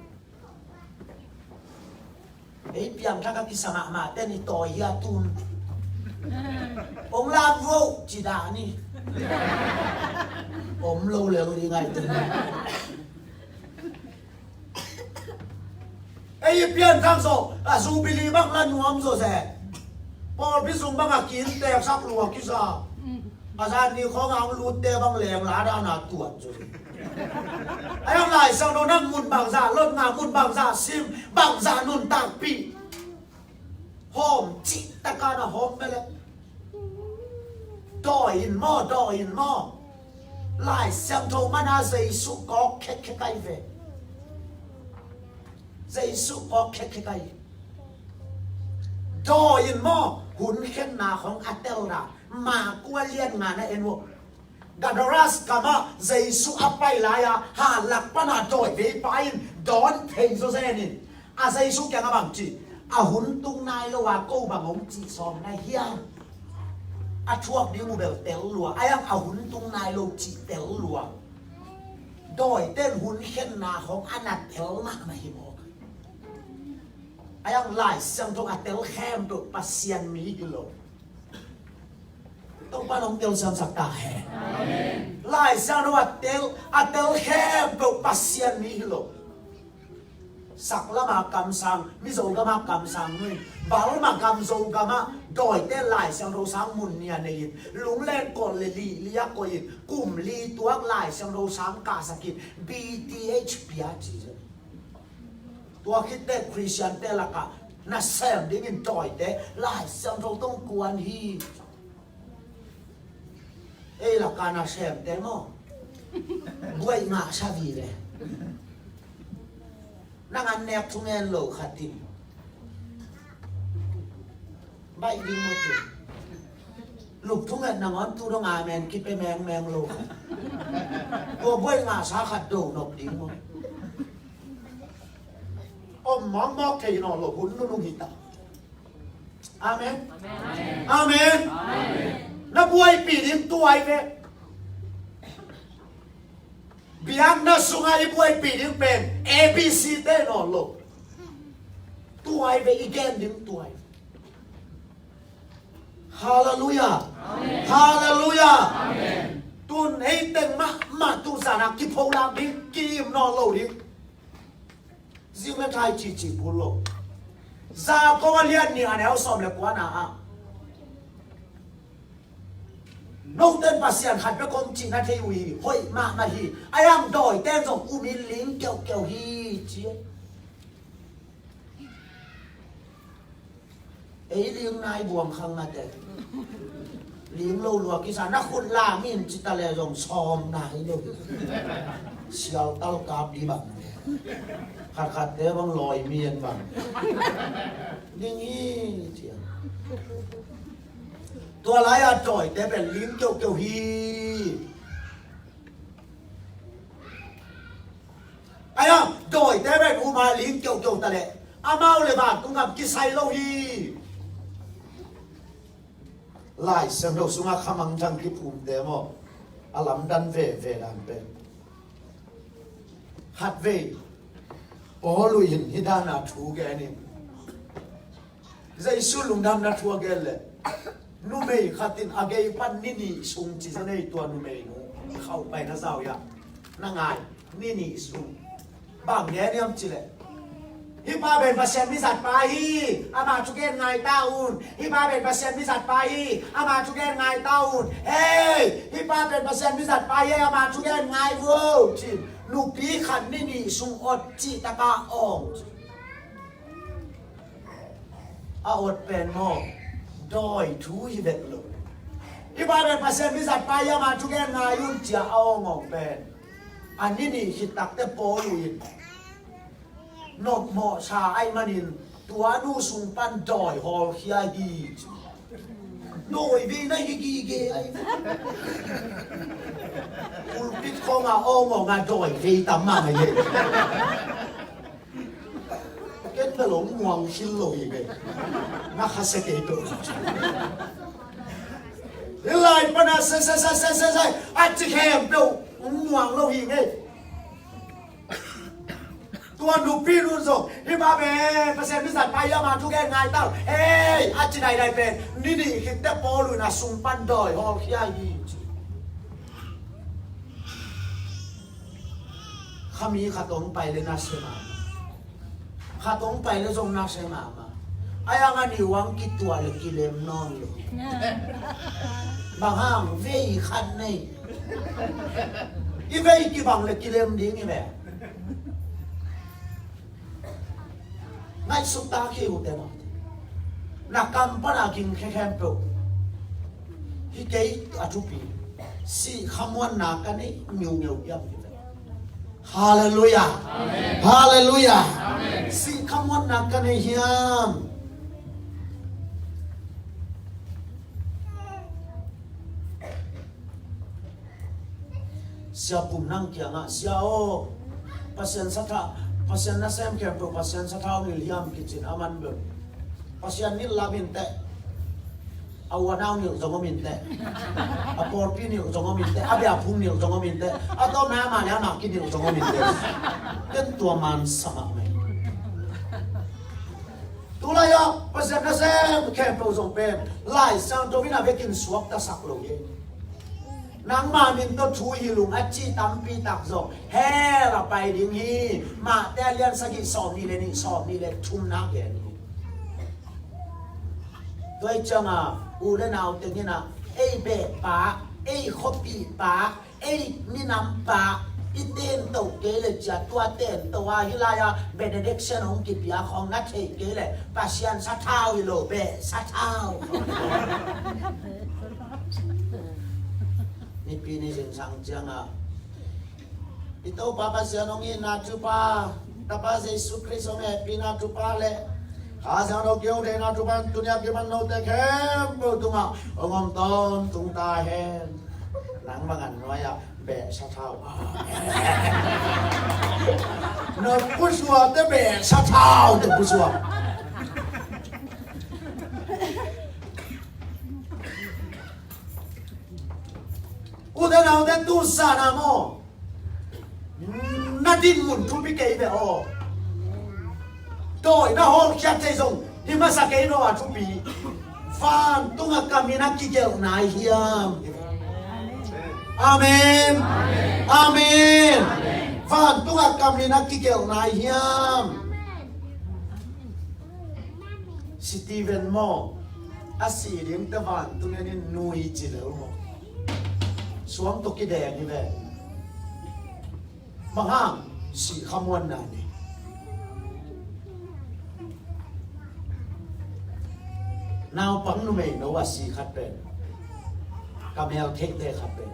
Ei piangthak a kisa mahmah ten i tawi hi a tun. Ong lam vo ci dah ni. Om lo lel ding ahi tuni. Ei i pianthak zawh a, Jubilee bang la nuam zawh seh. Pawlpi sung bang a kinteksak lua kisa. A zan ni khawng a hong lutte bang leng la dan a tuat zawh seh. A yang Lai Siangtho nang mun bangzah lot nga, mun bangzah sim, bangzah nuntakpih. Hawm cih taka na hawm mele. Dawi in maw, dawi in maw. Lai Siangtho mana Jesu kawk khetkhet ai ve. Jesu kawk khetkhet ai. Dawi in maw, hun khenna khawng a tel na. Marka lian nga na en uh. Gadaras gamah Jesu a pai lai-a, halak pana dawi veipa in dawn thei zawzen in, a Jesu kiangah bang ci, a hun tung nai lo a ko bang hong cih sawm na hiam? A thuak ding uh bel tel lua, a yang a hun tung nai lo cih tel lua. Dawite in hun khenna hong a na tel mahmah hi mawk. A yang Lai Siangtho a tel khempeuh Pasian mi hi lo. Topa nong telsiamsak ta hen. Lai Siangtho a tel, a tel khempeuh Pasian mi hi lo. Saklama kamsang, Mizo gama kamsang nui. Balma gam Zo gama dawite Lai Siangtho sang mun nia nei in. Lungleng kol le lih lia koi in. Kum li tuak Lai Siangtho sang kahsak in. B T H pia ci. Tua khit teh Khristiante lakah nasem dingin dawite Lai Siangtho tawh kuan hi. Ei lakah nasemte maw? Buai ngah sa vive. Nang an nek thungen lo khat in. Baih ding maw tu. Lup thunget nangawn tu dong amen kipia mengmeng lo khat. Tua buai ngah sa khat do nop ding maw? Om mawkmawk thei nawn lo hun nunung hi ta. Amen. Amen. Na buaipih ding tuai ve. Biakna sungah i buaipih ding pen A B C te nawn lo. Tuai ve, i gen ding tuai. Halleluiah. Amen. Halleluiah. Amen. Tun ei teng mahmah tu zan a kipholak ding, ki-im nawn lo ding. Zing le thai cici pul lo. Jakob a lian nih a neu sawm le kuana ah, note in Pasian khat bek om cih na thei uh hi, hoih mahmah hi. A yang dawite in zong um in ling keuhkeuh hi ci. Ei ling nai buang khang nate. Ling lo lua kisa na khut lam in ci ta le zong sawm nai lo. Sial tal kap di bang. Khatkhatte bang lawi mi en bang. Ning hi cia. Tua lai-a dawite pen ling keuhkeuh hi. Aia, dawite pen uma ling keuhkeuh ta leh amau le vantung gam kisai lo hi. Lai Siangtho sungah khamangthang kiphumte maw, a lamdan veve dan pen. Khatvei Paul uh in hih dana thu gen in. Jesu lungdamna thu a gen leh numei khat in a gei pan ni nih sung ci za nei tua numei nu khauh pai na zau ya. Na ngai, ni nih sung. Bang gen hiam ci leh, hih pa pen Pasian mizat pa hi, ama thu gen ngai ta un. Hih pa pen Pasian mizat pa hi, ama thu gen ngai ta un. Hei, hih pa pen Pasian mizat pa hi, ama thu gen ngai vo ci. Nupi khat ni nih sung ot cih taka awng. A ot pen maw, dawi thu hi vet lo. Hih pa pen Pasian mizat pa hi, ama thu gen ngai un cia a awngawng pen. A ni nih khit takte Paul uh in nopmawh sa ahih manin tua nu sung pan dawi hawlkhia hi ci. Dawi vei na hi gige ahi. Pulpit khawngah awngawngah dawi vei tam mahmah hi. Ken bel hong muang khil lo hi ve. Na khasia kei peuh. Hih lai pana se se se se se se a ci khempeuh hong muang lo hi ve. Tua nupi nun zong, hih pa pen Pasian mizat pa hiam a, thugen ngai ta un, hei, a ci daidai pen, ni nih khit teh Paul in a sung pan dawi hawlkhia hi ci. Khami khat hong pai leh nasia mahmah. Khat hong pai leh zong nasia mahmah. A yang a ni uang kituah leh kilem nawn lo. Bang hang, vei khat nei. I vei kibang leh kilem ding hi ve. Ngaihsut tak hi uh teh maw. Na kam pan a ging khekhempeuh. Hih kei a thupi. Sih khamuanna ka nei ngiungeu hiam hi ve. Halleluiah. Halleluiah. Sih khamuanna ka nei hiam. Sia Pum Nang kiangah, Sia aw, Pasian sathau, Pasian nasem khempeuh Pasian sathau nilh hiam kicin a man bel. Pasian nilh lam in teh. A uanau nilh zong om in teh. A pawlpi nilh zong om in teh. A biakphung nilh zong om in teh. A tawpna amah leh amah kinilh zong om in teh. Ken tua man sa mahmah. Tulai ah Pasian nasem khempeuh zong pen Lai Siangtho in a vekin suaktasak lo hi. Nangma min tawh thu hilh ung a ci tampi tak zong hell a pai ding hi. Matthai a lian sagih sawmnih leh nih, sawmnih leh thumna gen hi. Tua hi ciangah u leh nau teng in ah ei beh pa, ei khuapih pa, ei minam pa i tento kei leh cia, tua tento a hih lai-a benediction hong kipia khawng na thei kei leh Pasian sathau hi lo, beh sathau. Nipi ni zingsang ciangah i Topa Pasian hong itna thupha, Tapa Jesu Khrist hong hehpihna thupha leh Kha Siangtho kiho theihna thupha tuni-a kiman note khempeuh tungah hong om tawntung ta hen. Nang bang a nuai-ah beh sathau. Na pusuah teh beh sathau teh pusuah. U te nau te, tu zan a maw, na dinmun thupi kei ve aw. Dawi na hawlkhiat thei zong hi masa kei lo a thupi. Vantung a kam in a kigelh nai hiam? Amen. Amen. Vantung a kam in a kigelh nai hiam? Steven maw, a sih ding teh vantung en in nui ci lel maw. Suang tawh kideng hi ve. Bang hang? Sih khamuanna nei. Naupang numeino a si khat pen, ka meltheihte khat pen,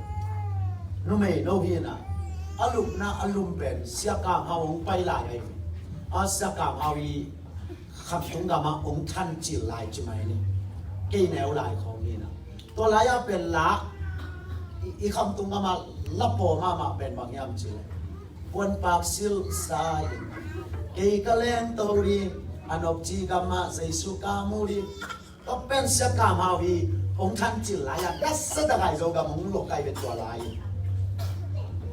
numeino hi in ah, a lupna a lum pen Sia Kam Hau hong pai lai ahi. A Sia Kam Hau i Khamtung gamah hong thancil lai ci mai ni. Kei neu lai khawng hi in ah, tua lai-ah pen la i, i Khamtung gamah la paw mahmah pen bang hiam cih leh, puanpak silsa in kei ka lengto ding, a nopci gamah Jesu ka mu ding. Tua pen Sia Kam Hau hi hong thancil lai-ah, ka sa tak a i Zogam hong lo kai ve tua lai.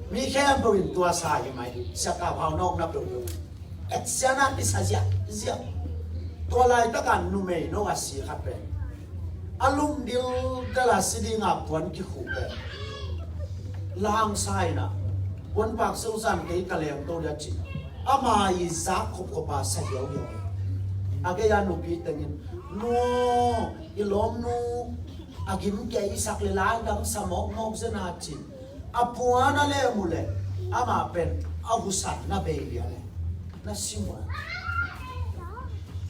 Mi khempeuh in tua sa hi mai hi, Sia Kam Hau nawkna peuhpeuh. Etsiana i sa ziahziah. Tua laitakin numeino a si khat pen, a lum dildel a, si dinga puan kikhuh pen, la hong sa in ah, puanpak silsa in kei ka lengto ding a ci. Ama i zak khopkhop a sa hiauhiau. A gei a nupi teng in, nu, i lawmnu a gim kei sak leh la dang sa mawkmawk zen a ci. A puan a lem uh leh amah pen a husan na bei lian e, na sim uh a.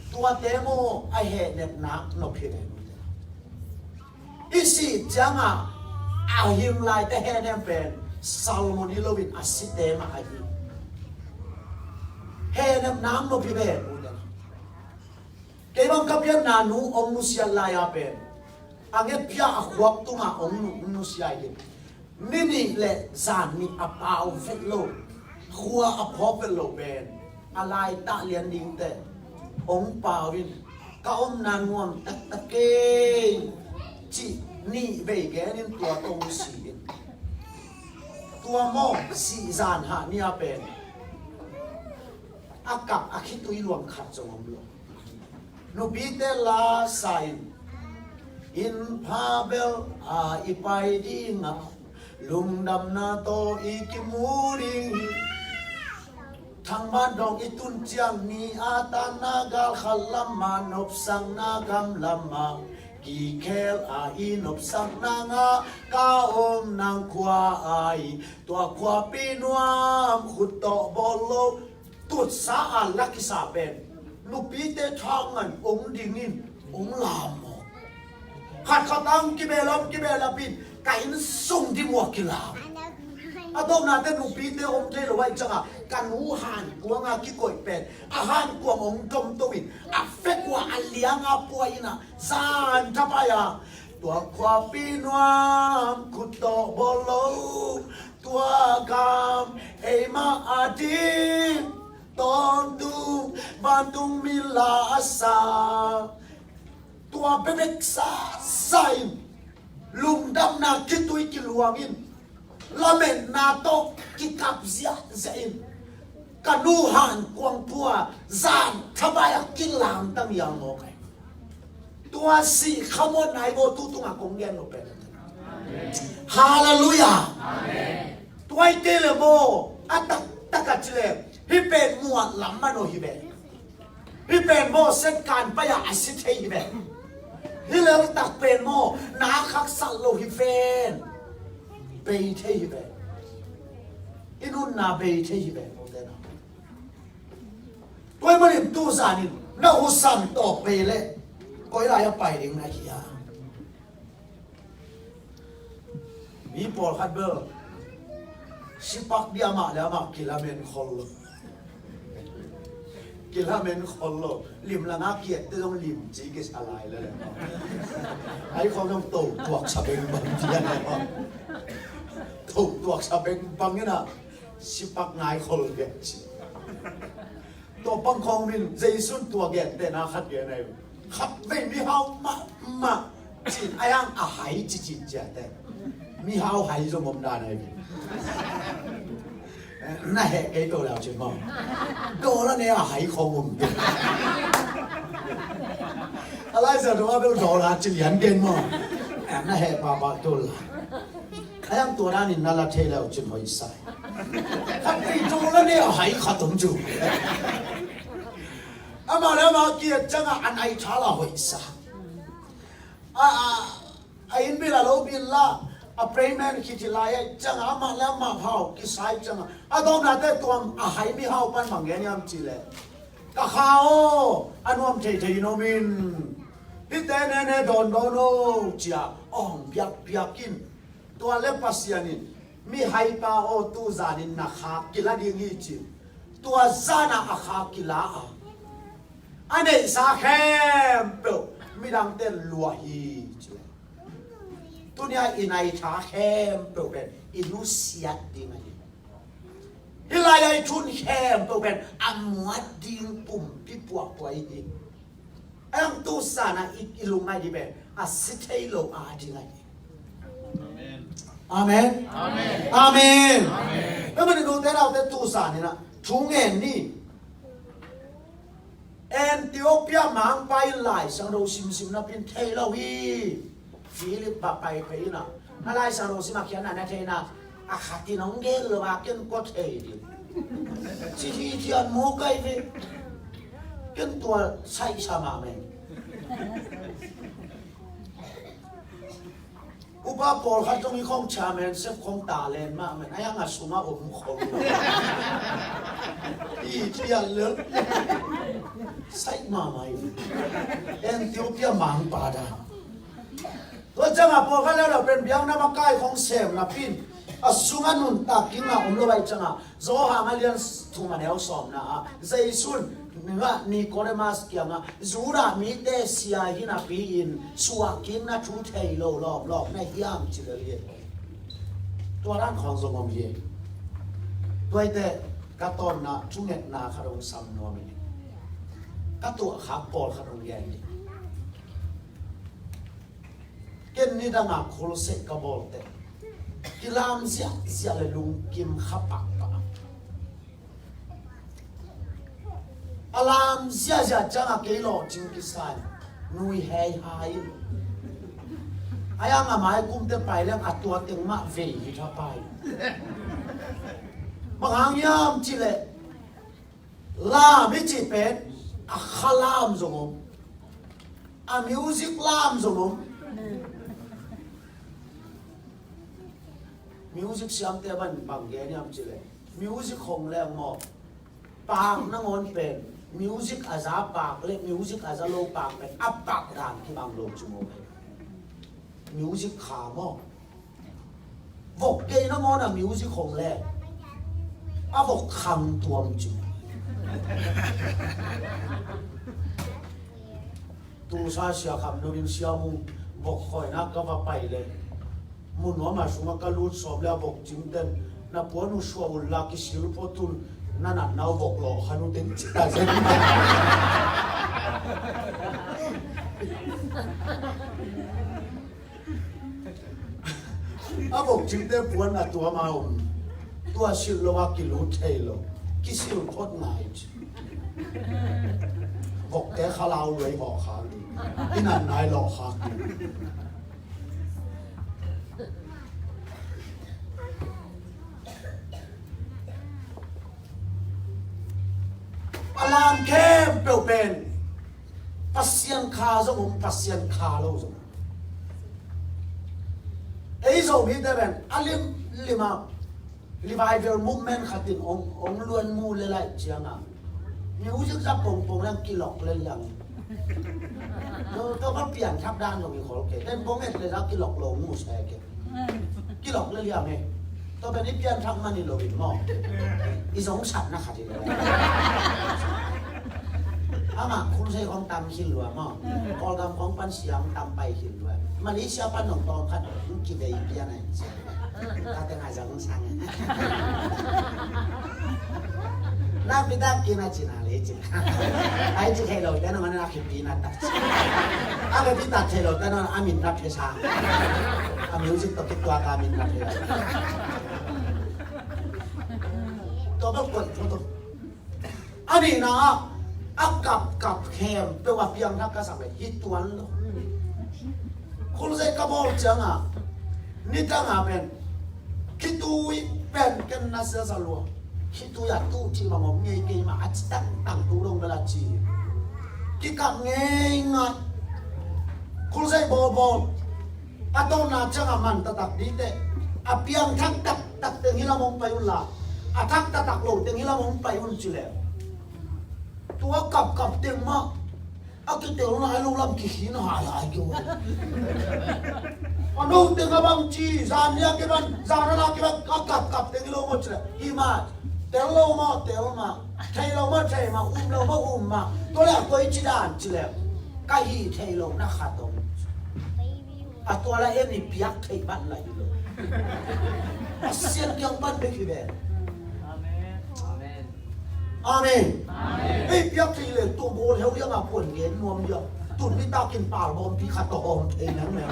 Tuate maw a hehnepna nop hi ve. I sih ciangah a him laite hehnem pen Solomon hi loin a site mah ahi. Hehnepna nop hi ve. Kei bang ka pianna nu hong nusiat lai-a pen, a ngetphia a khuak tungah hong nu, nusia hi. Ni nih le zan nih a pau vet lo, khua a phawk vet lo pen, a laitah lian dingte hong pau in, ka omna nuam taktak kei cih nih vei gen in tua tawh hong si in. Tua maw, sih zan hah ni-a pen, a kap a khitui luang khat zong om lo. Nupite la sa in, inn pha bel a i pai ding a, lungdamna tawh i kimu ding hi. Thangban dong i tun ciang ni a tanna gal khat lam a, nopsakna gam lam a, kikhel a i nopsakna ngah ka om nang khua a i, tua khuapi nuam khut tawh bawl lo. Tutsa a la kisa pen nupite thang ngan ong ding in ong lam maw? Khat khat ang kibel om kibel a pin ka inn sung dim ua kilam. A dawknate nupite om thei lo ahih ciangin ka nu hankuang a kikoih pen a hankuang ong domto in a fek ua a liang a pua in a zan thapai a, tua khuapi nuam khut tawh bawl lo. Tua gam eima a ding tawntung vantung min la a sa. Tua bebek sa sa in lungdamna khitui kiluang in lametna tawh kikap ziahziah in ka nu hankuang pua zan thapai a kilamdang hial mawk ai. Tua si khamon nai bo tu tunga kong gen lo pen. Halleluiah. Tua i te le maw a taktak a ci le hih pen muat lam man aw hi ve. Hih pen maw setkan pai a a si thei hi ve. Hih lel tak pen maw na khaksak lo hi ven. Bei thei hi ve. I nunna bei thei hi ve. Koi manin tu zanin na husan tawh bei le koi lai a pai ding na hia. Mi pawlkhat bel sipak dia mah le amah kilamen khol lo. Kilamen khol lo. Lim langa kiat te zong lim ci kisa lai le le. Ai khol zong to tuak sa beng bang dia le. To tuak sa beng bang ina sipak ngai khol biak ci. Tua pang khawng min Jesu'n tua gentehna khat gen ahi. Khat vei mihau mahmah cin a yang a hai ci cin ciate. Mihau hai zong om dan ahi. Na heh kei to lau cin maw. Dollar ne a hai khawng om te. A lai sa dong a bel dollar ci lian den maw. Na heh papa to la. A yang tua danin na la thei lau cin hoih sa. Khat vei dollar ne a hai khat om cu. Amah le amah kiat ciangin a nai tha la hoih sa. A, a, a inn bil a lo bil la a payment khit hi lai ciangin amah le amah hau kisai ciangin a dawknate tuam a hai mihau pan bang gen hiam ci le ka kha aw a nuam theithei in om in. Hihte nene dawndawn aw cia a hong biakbiak in. Tua le Pasian in mi haipa aw tu zanin na khak kila ding hi ci. Tua zana a khak kila a a neihsa khempeuh midangte lua hi ci. Tunia i nai tha khempeuh pen i nusiat ding ahi. Hih lai-a i thun khempeuh pen a muat ding pumpi puahpuah i hi. A yang tu sana i, i lungngai dih pen a si thei lo a ding ahi. Amen. Amen. Amen. Amen. Amen. Amen. Amen. Amen. Ethiopia mangpa in Lai Siangtho simsim napi in thei lo hi. Philip bang pai pei in a, na Lai Siangtho sim a khiatna na thei na, a khat in hong gen lo a ken kua thei ding. Ci hi thian maw kai ve. Ken tua saih sa mahmah. Upa pawlkhat zong i khong chairman sep khong talent mahmah a yang a sungah om khol. I thian lel. Saih mahmah hi. Ethiopia mangpa dan. Tua ciangah pawlkhat leuleu pen biakna makai khong sem napi in a sungah nuntak kingah om lo ahih ciangah Johan a lian thum a neu sawmna ah Jesu'n Nikodemus kiangah Judah mite sia hi napi-in suahkikna thu thei lo lawmlawm na hiam ci lel hi. Tua dan khawng zong om hi. Tuaite ka tawnna thungetna khat hong sam nuam hi. Ka tuahkhak pawlkhat hong gen hi. Ken nidanga khulseh ka bawlte kilam ziahziah le lungkim kha pahpah. A lam ziahziah ciangah kei lawhcing kisai, nui heihai in. A yang a mai kumte pai leng a tua teng mah vei hi thapai. Bang hang hiam cihleh, lam i cih pen a kha lam zong om, a music lam zong om. Music siamte bang bang gen hiam cihleh, music hong leng maw, paak nangawn pen music a za paak le music a za lo paak pen a paak dan kibang lo ci maw. Music kha maw. Vok kei nangawn a music hong le a vok khang tuam ci. Tulsa Sia Kham Nung in Sia Mung vok khawina ka va pai le, mun nuam a sungah ka lut sawm le a vok cingten, na puan uh suah un la kisil phot un, na natna uh vok lawh khan uh teng ci ta zen. A vok cingte puan a tuam a om. Tua silh lo a kilut thei lo. Kisil phot ngai ci. Vokte khalau luai hawh khak ding. I nat nai lawh khak ding. A lam khempeuh pen Pasian kha zong om, Pasian kha lo zong om. Ei Zomite pen a limlim a revival movement khat in ong, ong luan mu le laih ciangin music zat pongpong leng kilok le liang. Tua, tua piangthak dan zong i khol kei. Ten pong et le zat kilok lo mu se kei. Kilok le liang e. Tua pen i pianthak man hi lo in maw. I zong satna khat hi lo. Amah Khulzei khong tam khil lua maw. Kawlgam khong pan siang tam pai khil lua. Malaysia pan nong tawm khat kivei pian a in sia. Ka teng a zong sang. Nakpi tak kina cina le cina. Ai ci thei lo te nong ana nakpi na tak. A kipi tak thei lo te nong a min na phe sa. A music to kituak a min na phe. Tua bel koih photo. A nihna ah a kapkap khempeuh a piangthak ka sak le hi tuan lo. Khulzei ka bawl ciangin nidang a pen khitui pen ken na siasa lua. Khitui a tuh cih bang om ngei kei mah a ci tangtang tuh dong bel a ci. Kikap ngei ngai. Khulzei bawlbawl. A tawpna ciangin man taktak dite. A piangthak taktak teng hi lam hong pai un la, a thak taktak lo teng hi lam hong pai un ci le. Tua kapkap teng mah a kitel nai lo lam kikhin haihai kei uh. A no teng a bang ci, zan nia kiban, zan a la kiban, a kapkap teng hi lo maw ci le. Hi mah, tel lo maw, tel mah, thei lo maw, thei mah, um lo maw, um mah. Tua le a koi ci dan ci le. Ka hih theih lohna khat om. A tua la en i piak theih ban la hi lo. Pasian kiang pan bek hi ve. Amen. Amen. Ei piak theih le tua bawl heu liang a puan gen nuam liang. Tun mi takin pal bawmpi khat tawh hawm thei nang nang.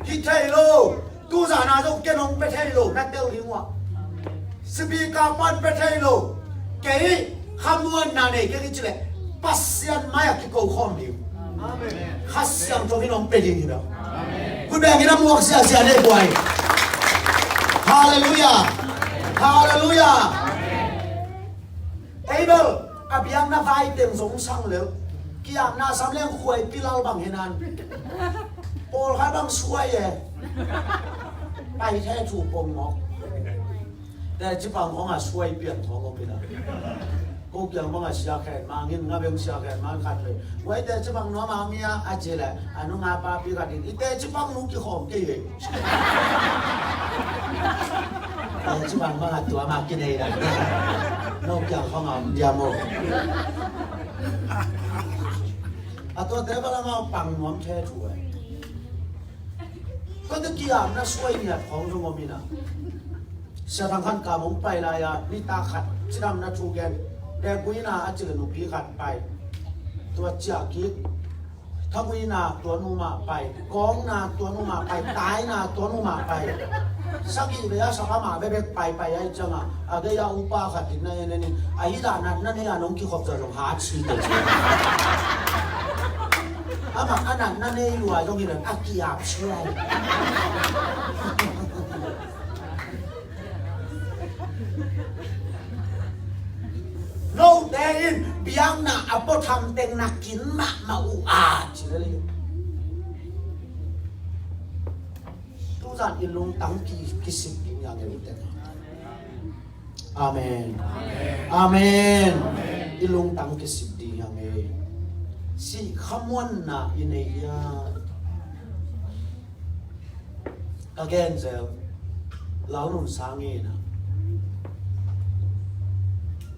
Hih theih lo. Tuzan a zong ken hong pia thei lo na tel ding uh a. Speaker pan pia thei lo. Kei khamuanna nei kei ci leh Pasian mai-ah kiko khawm ding. Kha Siangtho in hong pia ding hi lo. Khut beng in a muak ziahziah nei buai. Halleluiah. Halleluiah. Abel, a biakna vai teng zong sang lel. Kiapna sam leng khuai pilal bang hi nan. Pawlkhat bang suai e. Pai the thu pong mawk. Teci pang hong a suai pian thawng hong pina. Ko kiang bang a sia khen mang in, nga beng sia khen mang khat le. Wai teci pang nuam a mi a, a ci le. A nung a papi khat in. I teci pang nu kikhawm kei le. Teci pang bang a tua ma kinei la. No kiang hong a om dia mo. A tua te bala ma pang nuam the thu e. Ko te kiang na suai niat khawng zong om ina. Sia Thang Khan Kam hong pai lai-a nitak khat cidamna thu gen. Dek guina a ci le nupi khat pai. Tua ciah kik. Thagui na tua nu mah pai, kawng na tua nu mah pai, tai na tua nu mah pai. Sagih vei a sak amah bekbek paipai ahih ciangah, a gei a upa khat in na en en in, a hi dah natna nei a nong kikhop zawh zong hat si teh ci. Amah a natna nei lua zong hi lo in a ki-ap sia hi. Note in biakna a puatham teng na kin mahmah uh a ci lel hi. Tuzan i lungtang ki, kisik ding hi hang e, ute. Amen. Amen. I lungtang kisik ding hi hang e. Sih khamuanna i nei hia? Ka gen zel, Lal Nun Sang in a,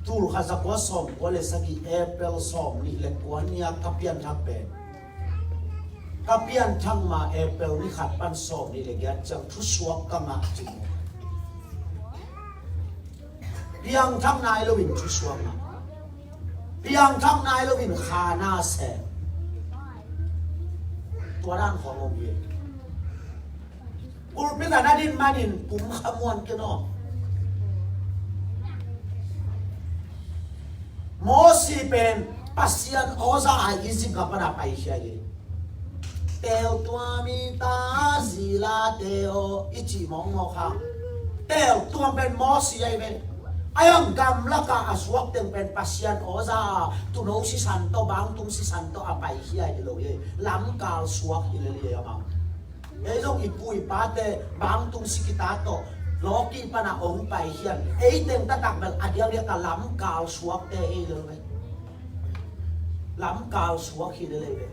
tul khat za kua sawm kua le sagih April sawm nih le kua ni-a ka pianthak pen, ka pianthak ma April ni khat pan sawm nih le giat ciang thusuak ka ngah cih. Piangthak nai loin thusuak ngah. Piangthak nai loin kha na sem. Tua dan khawng om hi. Pulpit ah na din manin pum khamuan kei naw. Mosi pen Pasian awza a Egypt gam pana paikhia hi. Tel tuam i ta, zila te aw, i cih mawkmawk kha. Tel tuam pen Mosi ahi ve. A hiang gamlakah a suak teng pen Pasian awza a tuuno sisan tawh, bangtung sisan tawh a paikhia hi lo hi. Lamkal suak hi lel hi amah. Ei zong i pu i pate bangtung sikita tawh lawki pana ong paikhia in, ei teng taktak bel a diakdiak a lamkal suakte hi lel ve. Lamkal suak hi lel hi ve.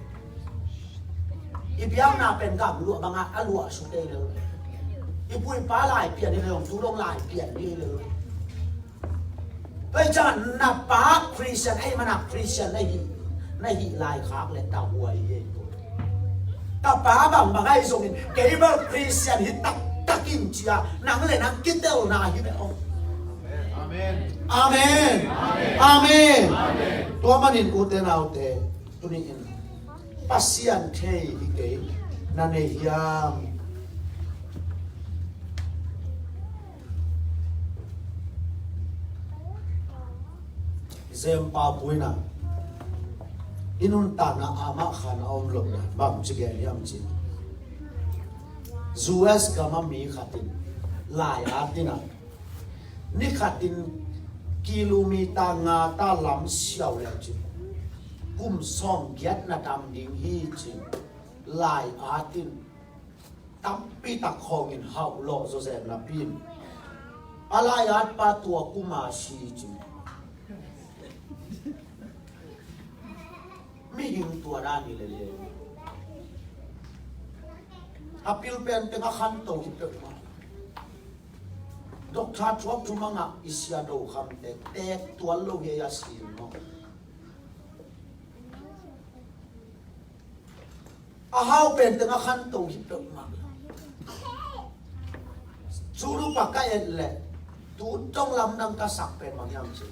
I biakna pen gam luah bangah a luah suk hi lel ve. I pu i pa lai pian hi lel, tu dong lai pian hi lel ve. Tua hi ciangah na pa Christian ahih manin Christian na hih, na hih lai khak leh tahuai hi. Ka pa bangbang ahi zongin kei bel Christian hi taktak ing ci-a nang le nang kitelna hi ve aw. Amen. Amen. Amen. Tua manin ute naute, tuni-in Pasian thei hi kei na nei hiam? Zem pa puina i nuntakna amah khan a om lo na bang ci gen hiam ci. U S gam a mi khat in lai a tina ni khat in kilometer nga ta lam siau le ci. Kum sawm giat na dam ding hi ci. Lai a tin tampi tak khawngin hauh lawh zawzen napi in a lai-at pa tua kuma si ci. Mihing tua dan hi lel hi. A pilpen teng a khanto hi peuhmah. Doctor thuak thumangah i sia do khamte tek tual lo hi a sin maw? A hau pen teng a khanto hi peuhmah. Cu lupa ka et leh tu dong lamdang ka sak pen bang hiam ci.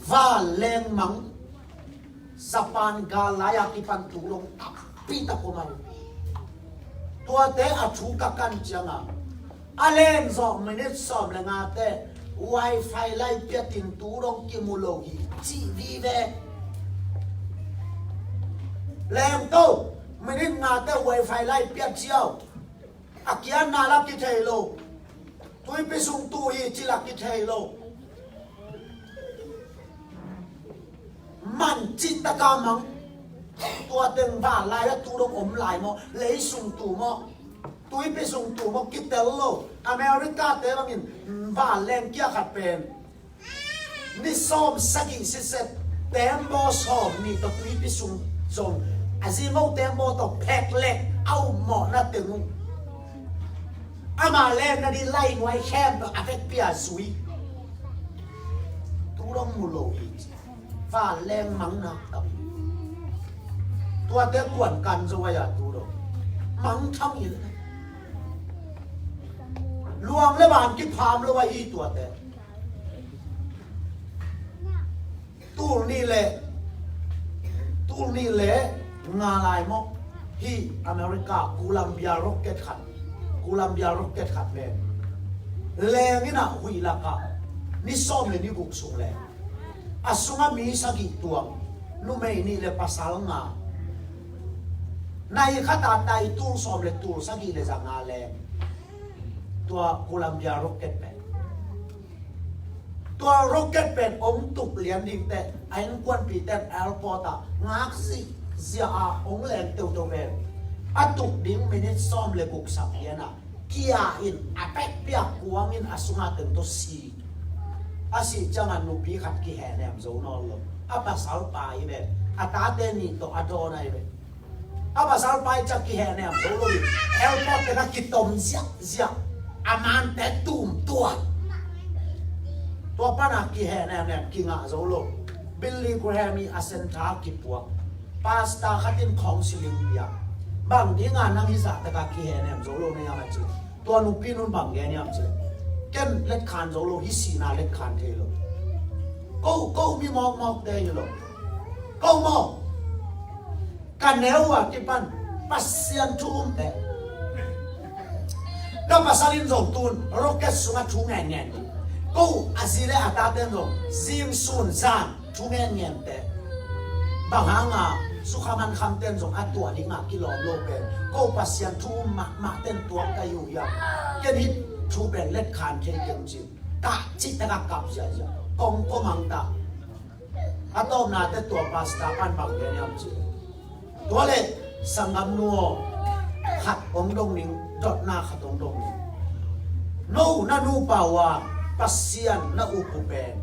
Vanleng mang, Japan gal lai-a kipan tu dong tampi tak om a hi. Tuate a thu ka kan ciangah a len zawh minute sawm le ngate wifi lai piatin tu dong kimu lo hi cih vive. Lengto minute ngate wifi lai piat ciau a kianna la kithei lo. Tuipi sung tu hi ci la kithei lo. Man cih taka mang. Tua teng vanlai a tu dong om lai maw? Lei sung tu maw? Tuipi sung tu maw? Kitel lo. America te bangin vanleng kia khat pen ni sawm sagih siset tembaw sawm nih tawh tuipi sung zong a zimo tembaw tawh phek lek a um mawhna teng uh. Ama lenna di lai nuai khem tawh a vekpi a zui. Tu dong mu lo hi. Vanleng mang nak tam. Tuate kuan kan zo a ya tu dong. Mang tham hi. Luang le van kipham lo a hi tuate. Tul nih le, tu Tul nih le nga lai maw, hih America Columbia rocket khat, Columbia rocket khat pen leng in ah huih lakah ni sawm le ni guk sung leng, a sungah mi sagih tuang, numei nih le pasal nga, nai khat a tai tul sawm le tul sagih le za nga leng, tua Columbia rocket pen, tua rocket pen hong tuk lian ding teh, a innkuanpihte in airport ah ngak zihziah a hong leng teuteu pen, a tuk ding minute sawm le guk sak lian ah kia in, a pekpiak kuang in, a sungah teng tawh si. A sih ciangah nupi khat kihehnem zo nawn lo. A pasal pa hi ve. A tate nih tawh a dawn ahi ve. A pasal pa hi ciah kihehnem zo lo hi. Airport tengah kitom ziahziah. A mante tum tuan. Tua panah kihehnemnem, kingah zo lo. Billy Graham ii a center kipuak. Pastor khat in counseling pia. Bang dinga nang hizah takah kihehnem zo lo na hiam a ci. Tua nupi nun bang gen hiam ci leh, ken letkhan zo lo, hih sihna letkhan thei lo. Ko, ko mi mawkmawkte hi lo. Ko maw, ka neu a kipan Pasian thu umte. Ka pasal in zong tun rocket sungah thu ngenngen. Ko a zi le a tate in zong zing sun zan thu ngenngen te. Bang hanga sukha mankham ten zong a tuah dingah kilawm lo pen, ko Pasian thu um mahmah ten tuak ka hi uh hiam? Ken hih thu pen letkhan thei keng cin, kah cih takah kap ziahziah, kong ko mang ta. A tawpna teh tua pastor pan bang gen hiam cih, tua leh sanggam nu aw, khat hong dong ning, dotna khat hong dong ning. No na nupa uh a Pasian na up uh pen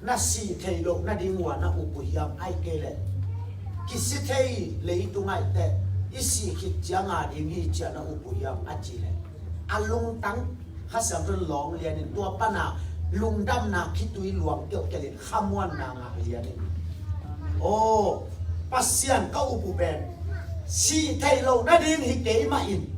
na sih theih loh nading uh a na up uh hiam, ahih kei leh kisi thei leitung ahih teh i sih khit cianga ding hi ci a na up uh hiam a cih leh, a lungtang Kha Siangtho in lawng lianin tua pana lungdamna khitui luang kiauhkialin khamuanna ngah lianin, aw, Pasian ka up uh pen sih theih loh nading hi kei mah in,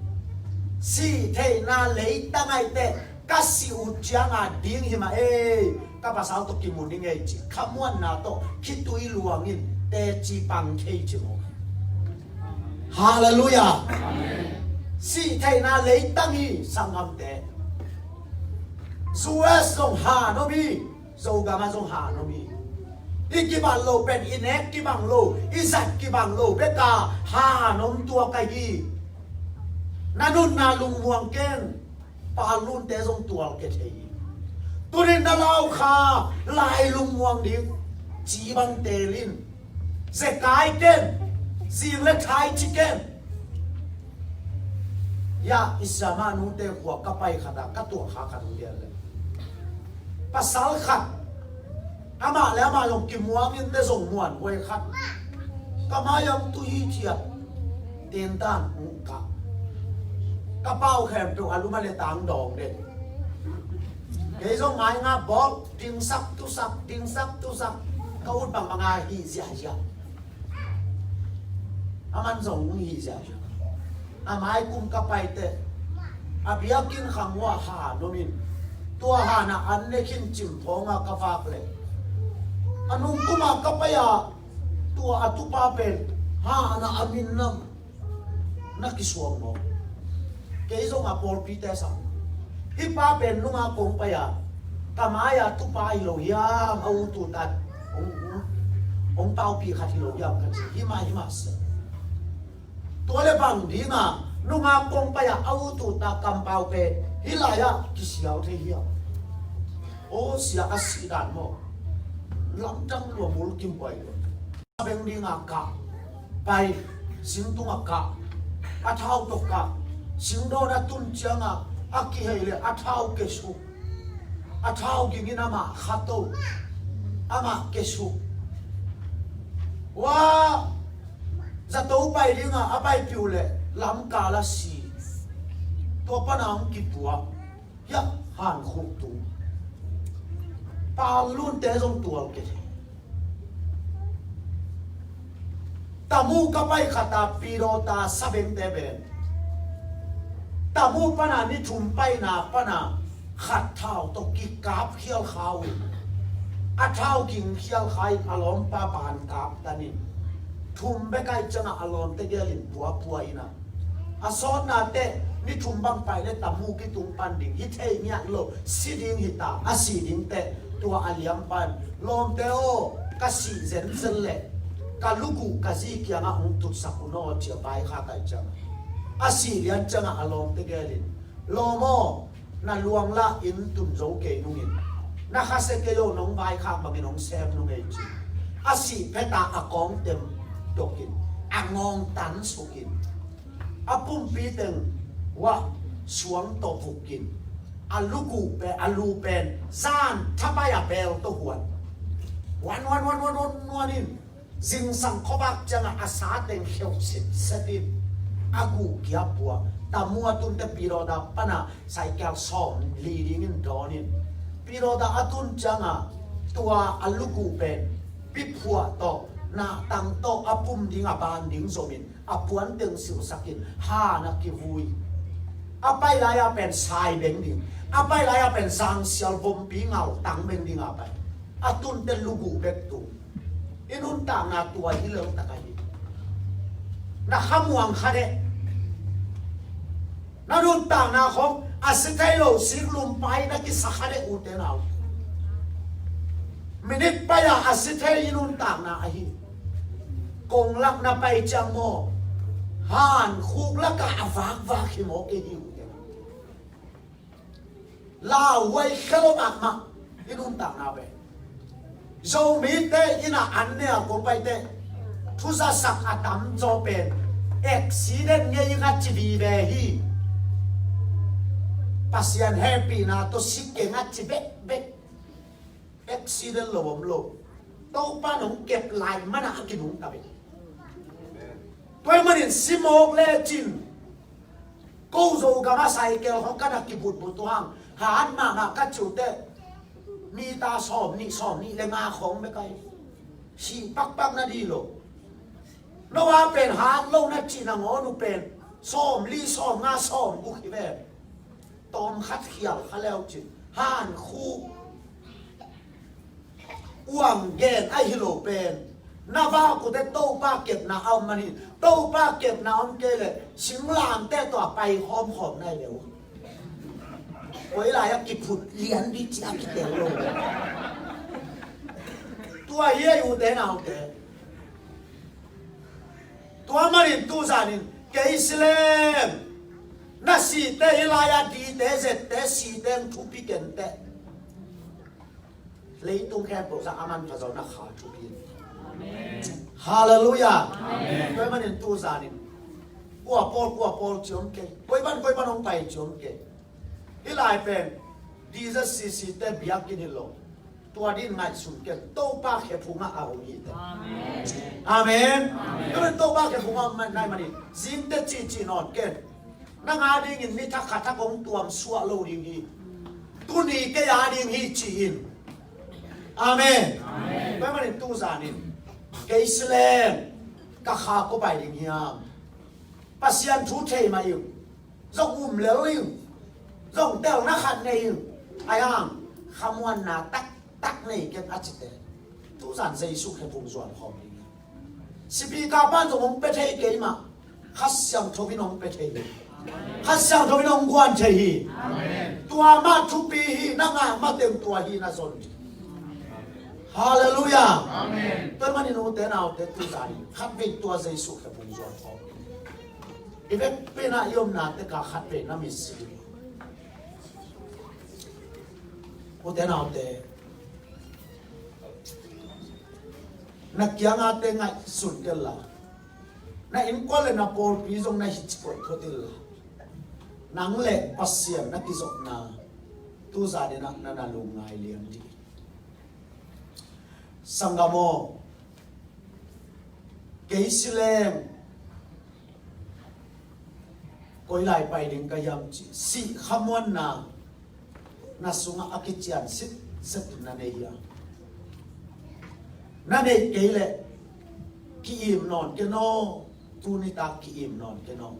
sih theihna leitang ahih teh ka sih uh cianga ding hi mah ei, ka pasal tawh kimu ning ei ci khamuanna tawh khitui luangin teci pang thei ci maw? Halleluiah. Sih theihna leitang hi sanggamte. U S zong han om hi, Zogam ah zong han om hi. I kibat loh pen i nek kibang lo, i zat kibang lo beka han om tuak ahi. Na nunna lungmuang ken. Palunte zong tual ke thei hi. Tunin na lau kha lai lungmuang ding ci bang teel in. Zekai ken, zing le thai ci ken. Ya, i siamah nute khua ka pai khat ah ka tuah kha khat hong lian le, pasal khat, amah le amah zong kimuang in te zong muan huai khat ka mai-ah hong tu hi ci a, tentan hong kah. Ka pau khempeuh a lum a le tang dawng den. Kei zong mai nga bawk, dingsak tusak, dingsak tusak. Ka ut bangbang a hi ziahziah. Aman zong hong hi ziahziah. A mai kum ka pai teh, a biakinn khang uh ah han om in, tua han ah an ne khin cim phawng a ka vak leh, a nung kum a ka pai a, tua a tupa pen han ah a min nam na kisuang maw? Kei zong a pawlpite sang, hih pa pen nunga kong pai a, ka mai-a tupa hi lo hiam, a ut ut a hong, hong, hong paupih khat hi lo hiam ka ci. Hi mah, hi mah sia. Tua le bang dinga nunga kong pai a, a ut ut a kampau pen hih lai-ah kisial thei hiam? Aw sia, a sih dan maw? Lamdang lua, mulkimhuai lua. Beng dingah kah, pai, singtungah kah, a thau tawh kah, singdawn a tun ciangah a kihei le a thau kesuk, a thau gingin amah khato, amah kesuk. Ua, zato pai dingah a paipih uh le lamkal a si. Tua pana hong kituak. Hiah hankhuk tung. Palunte zong tual ke. Tamu ka pai khat a pidawta sabengte pen, Tamu pana ni thum paina pana khat thau tawh kikap khial kha uh in, A thau ging khial kha in a lawmpa ban kap tan in, thum bek ahih ciangah a lawmte gel in puapua in a, a sawtna teh ni thum bang pai leh tamu kitung pan ding hi thei ngiat lo, si ding hi ta, a si ding teh tua a liampa in, lawmte aw, ka sih zenzen leh ka luguh ka zi kiangah hong tutsak un aw, ci a vaikhak ahih ciangah, a sih lian ciangah a lawmte gel in, lawm aw, na luang lah inn tun zo kei nungin, na khasia kei aw, nong vaikhak bangin hong sem nung ei, ci. A sih phet a, a kawng tem dok in, a ngawng tan suk in, a pumpi teng uah suang tawh vuk in, a luguh pen, a lu pen zan thapai a bel tawh huan, huan, huan, huan, huan, huan, huan in, zingsang khuavak ciangah a sa teng kheuh sitset in, a guh kia pua. Tamu a tunte Pi Dawda pana saikel sawm li dingin dawn in, Pi Dawda a tun ciangah tua a luguh pen piphuah tawh, nahtang tawh, a pum ding a ban ding zom in, a puan teng silhsak in, han a kivui. A pai lai-a pen sai beng ding, a pai lai-a pen zangsial vompi ngaltang beng ding a pai. A tunte luguh bek tung. I nuntakna tua hi lel tak ahi. Na khamuang kha deh. Na nuntakna khawng a si thei lo sik lumpai na kisa kha deh, ute nau. Minit pai-a a si thei i nuntakna ahi. Kong lak na pai ciang maw, han khuk lakah a vakvak hi maw, kei hi, ute nau. Lauhuai khe lo mahmah i nuntakna pen. Zomite inn ah an ne a kong paite, thuzasak a tamzaw pen accident ngei a ci vive hi. Pasian hehpihna tawh si keng a ci bekbek. Accident lo om lo. Topa nong kep lai mana a kinungta bek. Tua ahih manin simawk lecin, ko Zogam a saikel khawng ka na kibutbut uh hang, hat mahmah ka ci uh teh, mita sawm nih, sawm nih le nga khawng bek ahi. Sih pakpak na dih lo. No a pen hat lo na cih nangawn uh pen sawm li, sawm nga, sawm guk hi ve. Tawm khat khial kha leu cin, han khu uang gen ahi lo pen, na vak uh teh Topa kepna a om manin, Topa kepna om kei leh singlamteh tawh a pai khawmkhawm nai leu. Koi lai-ah kiphut lian dih ci a kitel lo. Tua hi ei, ute naute. Tua manin tu zanin kei si leng, na sihte hi lai-a dite zette sihte hong thupi kenteh. Leitung khempeuh zah a manpha zaw na kha thupi in. Halleluiah. Tua ahih manin tu zanin kua pawl, kua pawl ci om kei. Koi ban, koi ban hong pai ci om kei. Hih lai pen D Z C C te biakinn hi lo. Tua din ngaihsun ken, Topa khe phungah a hong hi te. Amen. Tua pen Topa khe phungah nai manin zingte cihcih nawn ken. Nang a dingin ni thak kha thak hong tuam suah lo ding hi. Tuni kei a ding hi ci in. Amen. Tua ahih manin tu zanin kei si leng ka kha kua pai ding hiam? Pasian thu thei mah in. Zong um lel in, zong telna khat nei in, ahi hang khamuanna taktak nei ken a cite, tu zan Jesu khe phung zuan khawm ding hi. Speaker pan zong hong pia thei kei mah, Kha Siangtho in hong pia thei hi. Kha Siangtho in hong guan thei hi. Tua mah thupi hi, na ngah mah teng tua hi na zon hi. Halleluiah. Tua ahih manin ute naute tu zanin khatvei tua Jesu khe phung zuan khawm. I vekpi-in ah i omna tekah khatvei na mit si ding. Ute naute, na kiangate ngaihsun kei la, na innkuan le na pawlpi zong na hici koih phot in la, nang le Pasian na kizopna tu zanin ah na na lungngai lian dih. Sanggam aw, kei si leng koi lai pai ding ka hiam cih sih khamuanna na sungah a kician sitset na nei hiam? Na neih kei leh ki-im nawn ken aw, tuni tak ki-im nawn ken aw.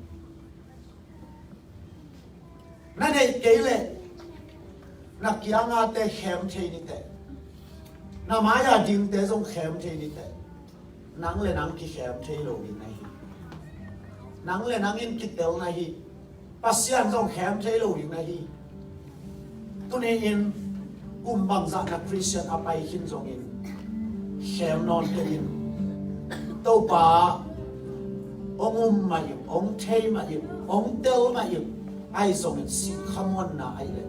Na neih kei leh na kiangate khem thei ni teh. Na mai-a dingte zong khem thei ni teh. Nang le nang kikhem thei lo ding na hi. Nang le nang in kitel na hi. Pasian zong khem thei lo ding na hi. Tuni-in kum bangzah na Christian a pai khin zongin khem nawn kei in. Topa hong um mah in, hong thei mah in, hong tel mah in, ahi zongin sik khamuanna ahi leh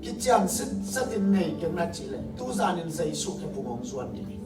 kician sitset in nei keng na cih leh tuzan in Jesu khe phung hong zuan ding hi.